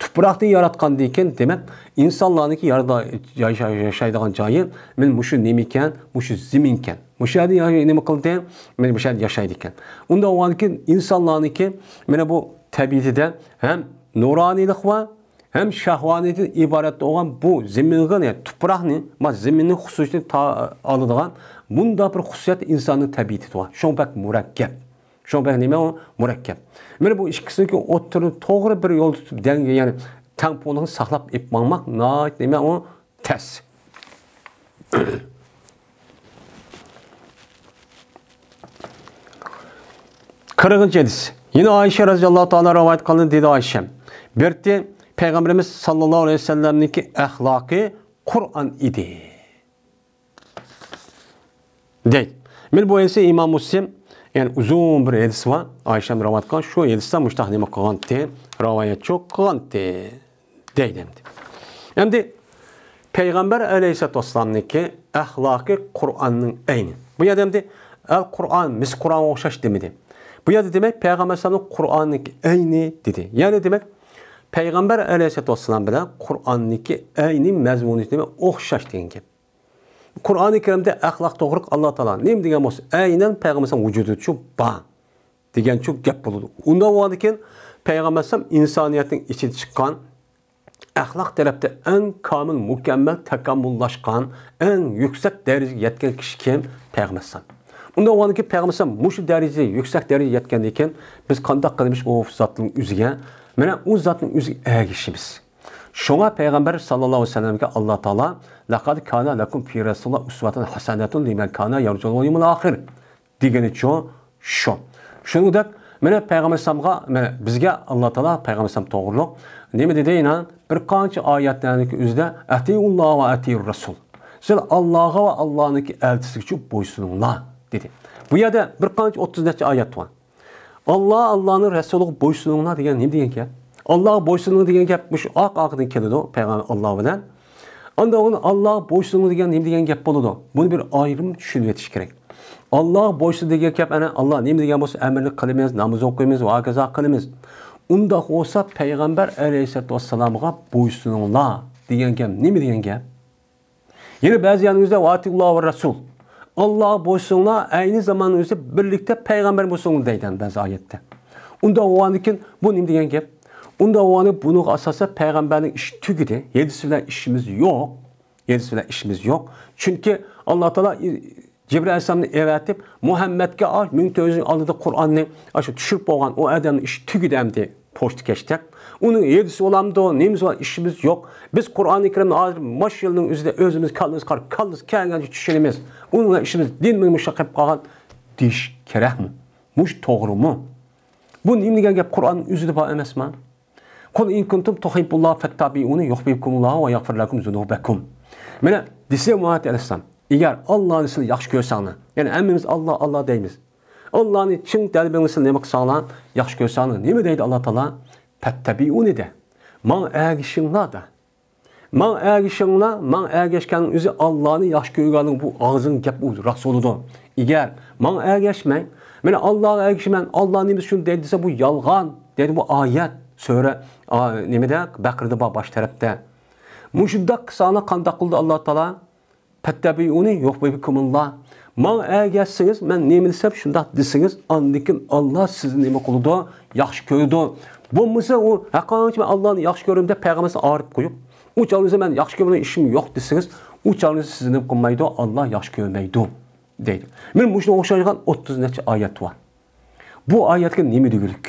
تۇپراقنى ياراتقاندىن كېيىن، دېمەك، ئىنسانلارنىڭكى يارىدا-، ياشا-، ياشايدىغان جايى، مانا مۇشۇ نېمىكەن؟ مۇشۇ زېمىنكەن. مۇشۇ يەردە يا-، نېمە قىلدى؟ مانا مۇشۇ يەردە ياشايدىكەن. ئۇنداق بولغاندىن كېيىن، ئىنسانلارنىڭكى، مانا بۇ تەبىئىتىدە ھەم نۇرانىيلىق بار، ھەم شەھۋانىيەتتىن ئىبارەت بولغان بۇ زېمىنغا، يەنى تۇپراقنى، ما زېمىننىڭ خۇسۇسىيىتىنى تا-، ئالىدىغان مۇنداق بىر خۇسۇسىيەت ئىنساننىڭ تەبىئىتىدە بار. شۇڭا بەك مۇرەككەپ. شۇڭا بەك نېمە ئۇ؟ مۇرەككەپ. مانا بۇ ئىككىسىنىڭكى ئوتتۇرىدا توغرا بىر يولدا تۇتۇپ دەڭگە، يەنى تەڭپۇڭلۇقنى ساقلاپ ئېلىپ ماڭماق ناھايىتى نېمە ئۇ؟ تەس. قىرىقىنچى ھەدىس. يەنە ئائىشە رەزىياللاھۇ تائالا رىۋايەت قىلدى، دېدى ئائىشە. بىرتى پەيغەمبىرىمىز ساللاللاھۇ ئەلەيھى ۋەسەللەمنىڭكى ئەخلاقى قۇرئان ئىدى. دەيدۇ. مانا بۇ ھەدىسى ئىمام مۇسلىم، يەنى ئۇزۇن بىر ھەدىس بار، ئائىشەم رىۋايەت قىلغان، شۇ ھەدىستە مۇشتاق نېمە قىلغانتى، رىۋايەتچۇ قىلغانتى، دەيدۇ ئەمدى. ئەمدى پەيغەمبەر ئەلەيھىسسالاتۇ ۋەسسالامنىڭكى ئەخلاقى قۇرئاننىڭ ئەينى. بۇ يەردە ئەمدى ئەل قۇرئان، مىس قۇرئانغا ئوخشاش دېمىدى. بۇ يەردە دېمەك، پەيغەمبەر ئەلەيھىسسالامنىڭ قۇرئاننىڭكى ئەينى دېدى. يەنى دېمەك، پەيغەمبەر ئەلەيھىسسالاتۇ ۋەسسالام بىلەن قۇرئاننىڭكى ئەينى مەزمۇنى دېمەك ئوخشاش دېگەن گەپ. قۇرئانى كەرىمدە ئەخلاق توغرىلىق ئاللا تائالا نېمە دېگەن بولسا، ئەينەن پەيغەمبەر ئەلەيھىسسالام ۋۇجۇدىچۇ بار دېگەنچۇ گەپ بولىدۇ. ئۇنداق بولغاندىكىن پەيغەمبەر ئەلەيھىسسالام ئىنسانىيەتنىڭ ئىچىدىن چىققان، ئەخلاق تەرەپتە ئەڭ كامىل، مۇكەممەل، تاكامۇللاشقان، ئەڭ يۈكسەك دەرىجىگە يەتكەن كىشى كىم؟ پەيغەمبەر ئەلەيھىسسالام. ئۇنداق بولغاندىكىن پەيغەمبەر ئەلەيھىسسالام مۇشۇ دەرىجىگە، يۈكسەك دەرىجىگە يەتكەندىن كېيىن بىز قانداق قىلىمىز ئۇ زاتنىڭ ئۆزىگە؟ مانا ئۇ زاتنىڭ ئۆزىگە ئەگىشىمىز. شۇڭا پەيغەمبەر ساللاللاھۇ ئەلەيھى ۋەسەللەمگە ئاللا تائالا، لەقەد كانە لەكۇم فى رەسۇلىللاھى ئۇسۋەتۇن ھەسەنەتۇن لىمەن كانە يەرجۇللاھە ۋەل يەۋمەل ئاخىر دېگىنىچۇ شۇ. شۇنىڭدەك، مانا پەيغەمبەر ئەلەيھىسسالامغا، مانا بىزگە ئاللا تائالا پەيغەمبەر ئەلەيھىسسالام توغرۇلۇق نېمە دېدى؟ يەنە بىر قانچە ئايەتلەرنىڭ ئۆزىدە، ئەتىئۇللاھە ۋە ئەتىئۇر رەسۇل. سىلەر ئاللاغا ۋە ئاللانىڭكى ئەلچىسىگىچۇ بويسۇنۇڭلار، دېدى. بۇ يەردە بىر قانچە ئوتتۇز نەچچە ئايەت بار. ئاللا، ئاللانىڭ رەسۇلىغا بويسۇنۇڭلار دېگەن نېمە دېگەن گەپ؟ ئاللاغا بويسۇنۇڭ دېگەن گەپ مۇشۇ ئارقا-ئارقىدىن كېلىدۇ، پەيغەمبەر ئاللا بىلەن. ئاندىن ئاللاغا بويسۇنۇڭ دېگەن نېمە دېگەن گەپ بولىدۇ؟ بۇنى بىر ئايرىم چۈشىنىۋېتىش كېرەك. ئاللاغا بويسۇن دېگەن گەپ، ئەنە، ئاللا نېمە دېگەن بولسا، ئەمرىنى قىلىمىز، ناماز ئوقۇيمىز، ۋە ھاكازا قىلىمىز. ئۇنداق بولسا، پەيغەمبەر ئەلەيھىسسالاتۇ ۋەسسالامغا بويسۇنۇڭلار دېگەن گەپ نېمە دېگەن گەپ؟ يەنە بەزى يەرنىڭ ئۆزىدە، ۋە ئەتىئۇللاھە ۋە رەسۇل. ئاللاغا بويسۇنۇڭلار، ئەينى زاماننىڭ ئۆزىدە بىرلىكتە پەيغەمبەر بويسۇنۇڭلار دەيدۇ بەزى ئايەتتە. ئۇنداق بولغاندىكىن بۇ نېمە دېگەن گەپ؟ ئۇنداق بولغاندا بۇنىڭغا ئاساسەن پەيغەمبەرنىڭ ئىشى تۈگىدى. ھەدىس بىلەن ئىشىمىز يوق. ھەدىس بىلەن ئىشىمىز يوق. چۈنكى ئاللا تائالا جىبرىئىل ئەلەيھىسسالامنى ئەۋەتىپ، مۇھەممەدكە ئاش مىڭ تۆت يۈز يىل ئالدىدا قۇرئاننى ئاشۇ چۈشۈرۈپ بولغان ئۇ ئادەمنىڭ ئىشى تۈگىدى ئەمدى. پوچتىكەشتەك. ئۇنىڭ ھەدىسى بولامدۇ، نېمىسى بار، ئىشىمىز يوق. بىز قۇرئانى كەرىمنى ھازىر ماش يىلنىڭ ئۆزىدە ئۆزىمىز كاللىمىز قاراپ، كاللىسى كەلگەنچە چۈشىنىمىز. ئۇنىڭ بىلەن ئىشىمىز دىنمۇ مۇشۇ قېلىپ قالغان دېيىش كېرەكمۇ؟ مۇشۇ توغرىمۇ؟ بۇ نېمە دېگەن گەپ؟ قۇرئاننىڭ ئۆزىدە بار ئەمەسمۇ؟ قۇل ئىن كۇنتۇم تۇھىببۇللاھە فەتتەبىئۇنى يۇھبىبكۇمۇللاھۇ ۋە يەغفىر لەكۇم زۇنۇبەكۇم. مانا دېسە مۇھەممەد ئەلەيھىسسالام، ئەگەر ئاللانى سىلەر ياخشى كۆرسەڭلار، يەنى ھەممىمىز ئاللا، ئاللا دەيمىز. ئاللانى چىن قەلبىڭلار سىلەر نېمە قىلساڭلار، ياخشى كۆرسەڭلار، نېمە دەيدۇ ئاللا تائالا؟ فەتتەبىئۇنى دە. ماڭا ئەگىشىڭلار دە. ماڭا ئەگىشىڭلار، ماڭا ئەگەشكەننىڭ ئۆزى ئاللانى ياخشى كۆرگەننىڭ بۇ ئاغزىدىن گەپ ئۇ راست بولىدۇ. ئەگەر ماڭا ئەگەشمەي، مەن ئاللاغا ئەگىشىمەن، ئاللا نېمە شۇنى دەيدۇ دېسە، بۇ يالغان دەيدۇ بۇ ئايەت. سۈرە، ئا، نېمىدە؟ بەقىرىدە بار، باش تەرەپتە. مۇشۇنداق قىساڭلار قانداق قىلدى ئاللا تائالا؟ پەتتەبىئۇنى يۇھبىبكۇمۇللا. ماڭا ئەگەشسىڭىز، مەن نېمە دېسەم شۇنداق دېسىڭىز، ئاندىن كېيىن ئاللا سىزنى نېمە قىلىدۇ؟ ياخشى كۆرىدۇ. بولمىسا ئۇ ھەققىي مەن ئاللانى ياخشى كۆرىمەن دەپ پەيغەمبەرنى ئايرىپ قويۇپ، ئۇ چاغدا مەن ياخشى كۆرمەيدىغان ئىشىم يوق دېسىڭىز، ئۇ چاغدا سىزنى نېمە قىلمايدۇ؟ ئاللا ياخشى كۆرمەيدۇ دەيدۇ. مانا مۇشۇنىڭغا ئوخشايدىغان ئوتتۇز نەچچە ئايەت بار. بۇ ئايەتكە نېمە دېگۈلۈك؟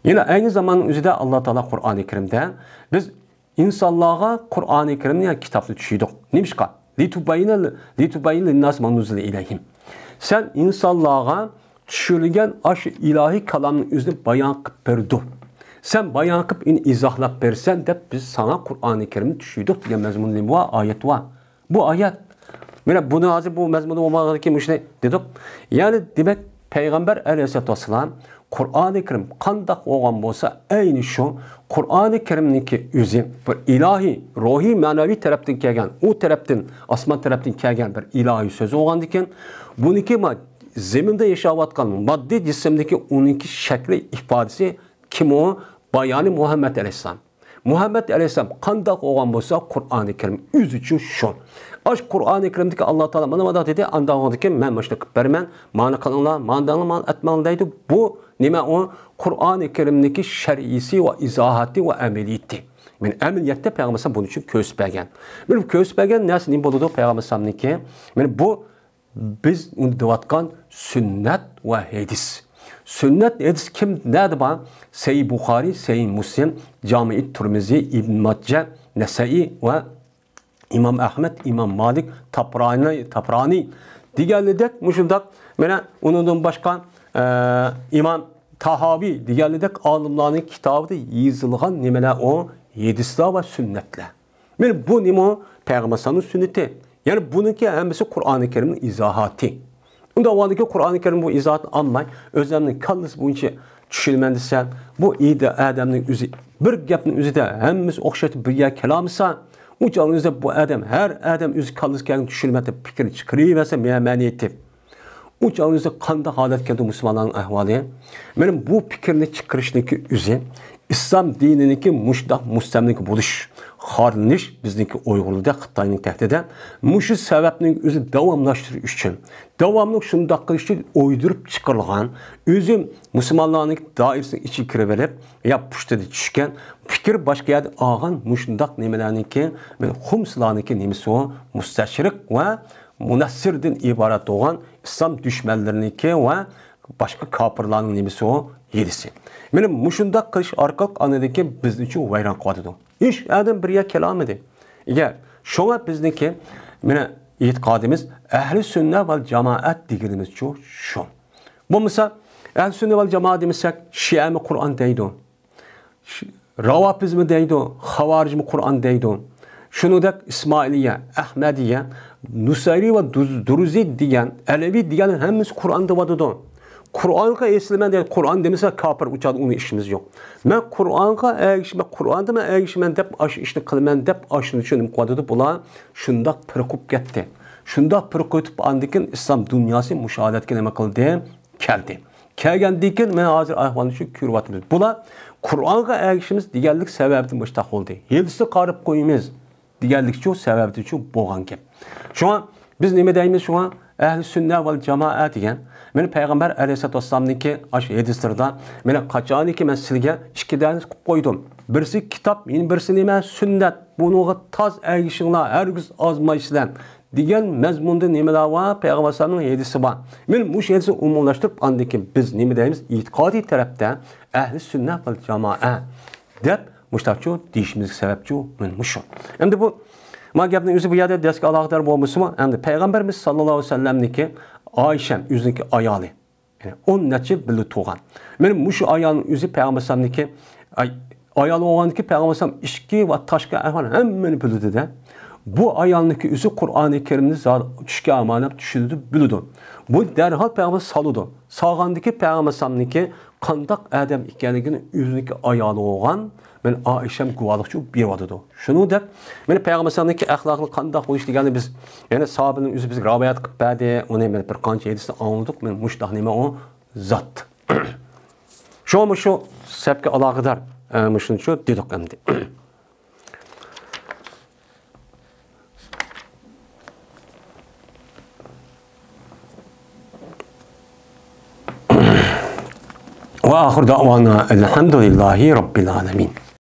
يەنە ئەينى زاماننىڭ ئۆزىدە ئاللا تائالا قۇرئانى كەرىمدە بىز ئىنسانلارغا قۇرئانى كەرىمنى، يەنى كىتابنى چۈشۈردۇق. نېمىشقا؟ لىتۇبەييىنە، لىتۇبەييىنە لىنناسى ما نۇززىلە ئىلەيھىم. سەن ئىنسانلارغا چۈشۈرۈلگەن ئاشۇ ئىلاھىي كالامنىڭ ئۆزىنى بايان قىلىپ بەردۇق. سەن بايان قىلىپ، ئۇنى ئىزاھلاپ بەرسەن دەپ بىز ساڭا قۇرئانى كەرىمنى چۈشۈردۇق دېگەن مەزمۇندا نېمە بار؟ ئايەت بار. بۇ ئايەت. مانا بۇنى ھازىر بۇ مەزمۇندا بولمىغاندىكىن مۇشۇنى دېدۇق. يەنى دېمەك، پەيغەمبەر ئەلەيھىسسالاتۇ ۋەسسالام قۇرئانى كەرىم قانداق بولغان بولسا، ئەينى شۇ قۇرئانى كەرىمنىڭكى ئۆزى بىر ئىلاھىي، روھىي، مەنىۋى تەرەپتىن كەلگەن، ئۇ تەرەپتىن، ئاسمان تەرەپتىن كەلگەن بىر ئىلاھىي سۆز بولغاندىكىن، بۇنىڭكى ما-، زېمىندا ياشاۋاتقان ماددىي جىسىمدىكى ئۇنىڭكى شەكلى، ئىپادىسى كىم ئۇ؟ بايانى مۇھەممەد ئەلەيھىسسالام. مۇھەممەد ئەلەيھىسسالام قانداق بولغان بولسا، قۇرئانى كەرىم ئۆزىچۇ شۇ. ئاش قۇرئانى كەرىمدىكى ئاللا تائالا مانا مۇنداق دېدى، ئانداق دېدىكى، مەن مۇشۇنى قىلىپ بەرىمەن، مانا قىلىڭلار، مانا دەڭلار، مانا ئەتمەڭلار دەيدۇ. بۇ نېمە ئۇ؟ قۇرئانى كەرىمنىڭكى شەرئىسى ۋە ئىزاھاتى ۋە ئەمەلىيىتى. مانا ئەمەلىيەتتە پەيغەمبەر ئالەيھىسسالام بۇنىڭ ئۈچۈن كۆرسىتىپ بەرگەن. بۇ كۆرسىتىپ بەرگەن نەرسە نېمە بولىدۇ پەيغەمبەر ئالەيھىسسالامنىڭكى؟ مانا بۇ بىز ئۇنى دەۋاتقان سۈننەت ۋە ھەدىس. سۈننەت، ھەدىس كىم، نەدە بار؟ سەھىھ بۇخارى، سەھىھ مۇسلىم، جامىئى تۇرمىزى، ئىبن ماجە، نەسەئىي ۋە ئىمام ئەھمەد، ئىمام مالىك، تابرانى، تابرانى دېگەنلىدەك مۇشۇنداق، مانا ئۇنىڭدىن باشقا، ئە، ئىمام تاھاۋى دېگەنلىدەك ئالىملارنىڭ كىتابىدا يېزىلغان نېمىلەر ئۇ؟ ھەدىسلەر ۋە سۈننەتلەر. مانا بۇ نېمە؟ پەيغەمبەر ئەلەيھىسسالامنىڭ سۈننىتى. يەنى بۇنىڭكى ھەممىسى قۇرئانى كەرىمنىڭ ئىزاھاتى. ئۇنداق بولغاندىكىن قۇرئانى كەرىم بۇ ئىزاھاتنى ئالماي، ئۆزۈمنىڭ كاللىسى بويىچە چۈشىنىمەن دېسە، بۇ ئىدى ئادەمنىڭ ئۆزى بىر گەپنىڭ ئۆزىدە ھەممىسى ئوخشاش بىر يەرگە كېلەلمىسە، ئۇ چاغنىڭ ئۆزىدە بۇ ئادەم ھەر ئادەم ئۆزى كاللىسى كەلگەن چۈشىنىمەن دەپ پىكىرنى چىقىرىۋەرسە، مەنە مەنە يېتىپ. ئۇ چاغنىڭ ئۆزىدە قانداق ھالەتكە كەلدى مۇسۇلمانلارنىڭ ئەھۋالى؟ مانا بۇ پىكىرنى چىقىرىشنىڭكى ئۆزى ئىسلام دىنىنىڭكى مۇشۇنداق مۇستەملىكە بولۇش، خارلىنىش بىزنىڭكى ئۇيغۇرلاردا خىتاينىڭ تەھدىتىدە مۇشۇ سەۋەبنىڭ ئۆزى داۋاملاشتۇرۇش ئۈچۈن، داۋاملىق شۇنداق قىلىش ئۈچۈن ئويدۇرۇپ چىقىرىلغان، ئۆزى مۇسۇلمانلارنىڭ دائىرىسىنىڭ ئىچىگە كىرىۋېلىپ، يا پۇشتىدا چۈشكەن پىكىر باشقا يەردىن ئالغان مۇشۇنداق نېمىلەرنىڭكى، مانا خۇمسىلارنىڭكى نېمىسى ئۇ؟ مۇستەشرىق ۋە مۇنەسسىردىن ئىبارەت بولغان ئىسلام دۈشمەنلىرىنىڭكى ۋە باشقا كاپىرلارنىڭ نېمىسى ئۇ؟ ھىيلىسى. مانا مۇشۇنداق قىلىش ئارقىلىق ئاندىن كېيىن بىزنى شۇ ۋەيران قىلىۋاتىدۇ. ھېچ ئادەم بىر يەرگە كېلەلمىدى. ئەگەر شۇڭا بىزنىڭكى، مانا، ئېتىقادىمىز ئەھلى سۈننە ۋەل جامائەت دېگىنىمىزچۇ شۇ. بولمىسا، ئەھلى سۈننە ۋەل جامائەت دېمىسەك، شىئەمۇ قۇرئان دەيدۇ. ش-، راۋاپىزمۇ دەيدۇ، خاۋارىجمۇ قۇرئان دەيدۇ. شۇنىڭدەك ئىسمائىلىيە، ئەخمەدىيە، نۇسەيرى ۋە دۇز-، دۇرۇزى دېگەن، ئەلەۋى دېگەن ھەممىسى قۇرئان دەۋاتىدۇ. قۇرئانغا ئېسىلىمەن دەيدۇ، قۇرئان دېمىسە كاپىر، ئۇ چاغدا ئۇنىڭ ئىشىمىز يوق. مەن قۇرئانغا ئەگىشىمەن، قۇرئاندا مەن ئەگىشىمەن دەپ، ئاشۇ ئىشنى قىلىمەن دەپ، ئاشۇنى شۇ نېمە قىلىۋاتىدۇ. بۇلار شۇنداق پىرقىپ كەتتى. شۇنداق پىرقىپ ئاندىن كېيىن ئىسلام دۇنياسى مۇشۇ ھالەتكە نېمە قىلدى؟ كەلدى. كەلگەندىن كېيىن مەن ھازىر ئەھۋالنى شۇ كۆرۈۋاتىمىز. بۇلار قۇرئانغا ئەگىشىمىز دېگەنلىك سەۋەبىدىن مۇشۇنداق بولدى. ھېلىسى قاراپ قويىمىز دېگەنلىكچۇ سەۋەبىدىچۇ بولغان گەپ. شۇڭا بىز نېمە دەيمىز شۇڭا؟ ئەھلى سۈننە ۋەل جامائە دېگەن. مانا پەيغەمبەر ئەلەيھىسسالاتۇ ۋەسسالامنىڭكى ئاشۇ ھەدىسلىرىدا، مانا قاچانكى مەن سىلىگە ئىككى دانىسى قىلىپ قويدۇم. بىرسى كىتاب، يەنە بىرسى نېمە؟ سۈننەت. بۇنىڭغا تاز ئەگىشىڭلار، ھەرگىز ئازمايسىلەر. دېگەن مەزمۇندا نېمىلەر بار؟ پەيغەمبەر ئەلەيھىسسالامنىڭ ھەدىسى بار. مانا مۇشۇ ھەدىسنى ئومۇملاشتۇرۇپ، ئاندىن كېيىن بىز نېمە دەيمىز؟ ئېتىقادىي تەرەپتە ئەھلى سۈننە ۋەل جامائە دەپ مۇشۇنداقچۇ دېيىشىمىزگە سەۋەبچۇ مانا مۇشۇ. ئەمدى بۇ، ما گەپنىڭ ئۆزى بۇ يەردە دەرسكە ئالاقىدار بولمىسىمۇ، ئەمدى پەيغەمبىرىمىز ساللاللاھۇ ئەلەيھى ۋەسەللەمنىڭكى ئائىشەم، ئۆزىنىڭكى ئايالى. يەنى ئون نەچچە يىل بىللە تۇرغان. مانا مۇشۇ ئايالنىڭ ئۆزى پەيغەمبەر ئەلەيھىسسالامنىڭكى، ئاي-، ئايال بولغاندىكى پەيغەمبەر ئەلەيھىسسالام ئىچكى ۋە تاشقى ئەھۋال ھەممىنى بىلىدۇ-دە. بۇ ئايالنىڭكى ئۆزى قۇرئانى كەرىمنى زا-، چۈشكە ئامانەت چۈشىدۇ، بىلىدۇ. بۇ دەرھال پەيغەمبەر سالىدۇ. سالغاندىكى پەيغەمبەر ئەلەيھىسسالامنىڭكى قانداق ئادەم ئىكەنلىكىنى ئۆزىنىڭكى ئايالى بولغان مانا ئائىشەم گۇۋاھلىقچۇ بېرىۋاتىدۇ. شۇنىڭدەك، مانا پەيغەمبەرنىڭكى ئەخلاقى قانداق بولۇش دېگەننى بىز، يەنى ساھابىنىڭ ئۆزى بىزگە رىۋايەت قىلىپ بەردى. ئۇنى مانا بىر قانچە ھەدىستىن ئاڭلىدۇق. مانا مۇشۇنداق نېمە ئۇ زات. شۇڭا مۇشۇ سەپكە ئالاقىدار، ئە، مۇشۇنى شۇ دېدۇق ئەمدى. وآخر دعوانا الحمد لله رب العالمين.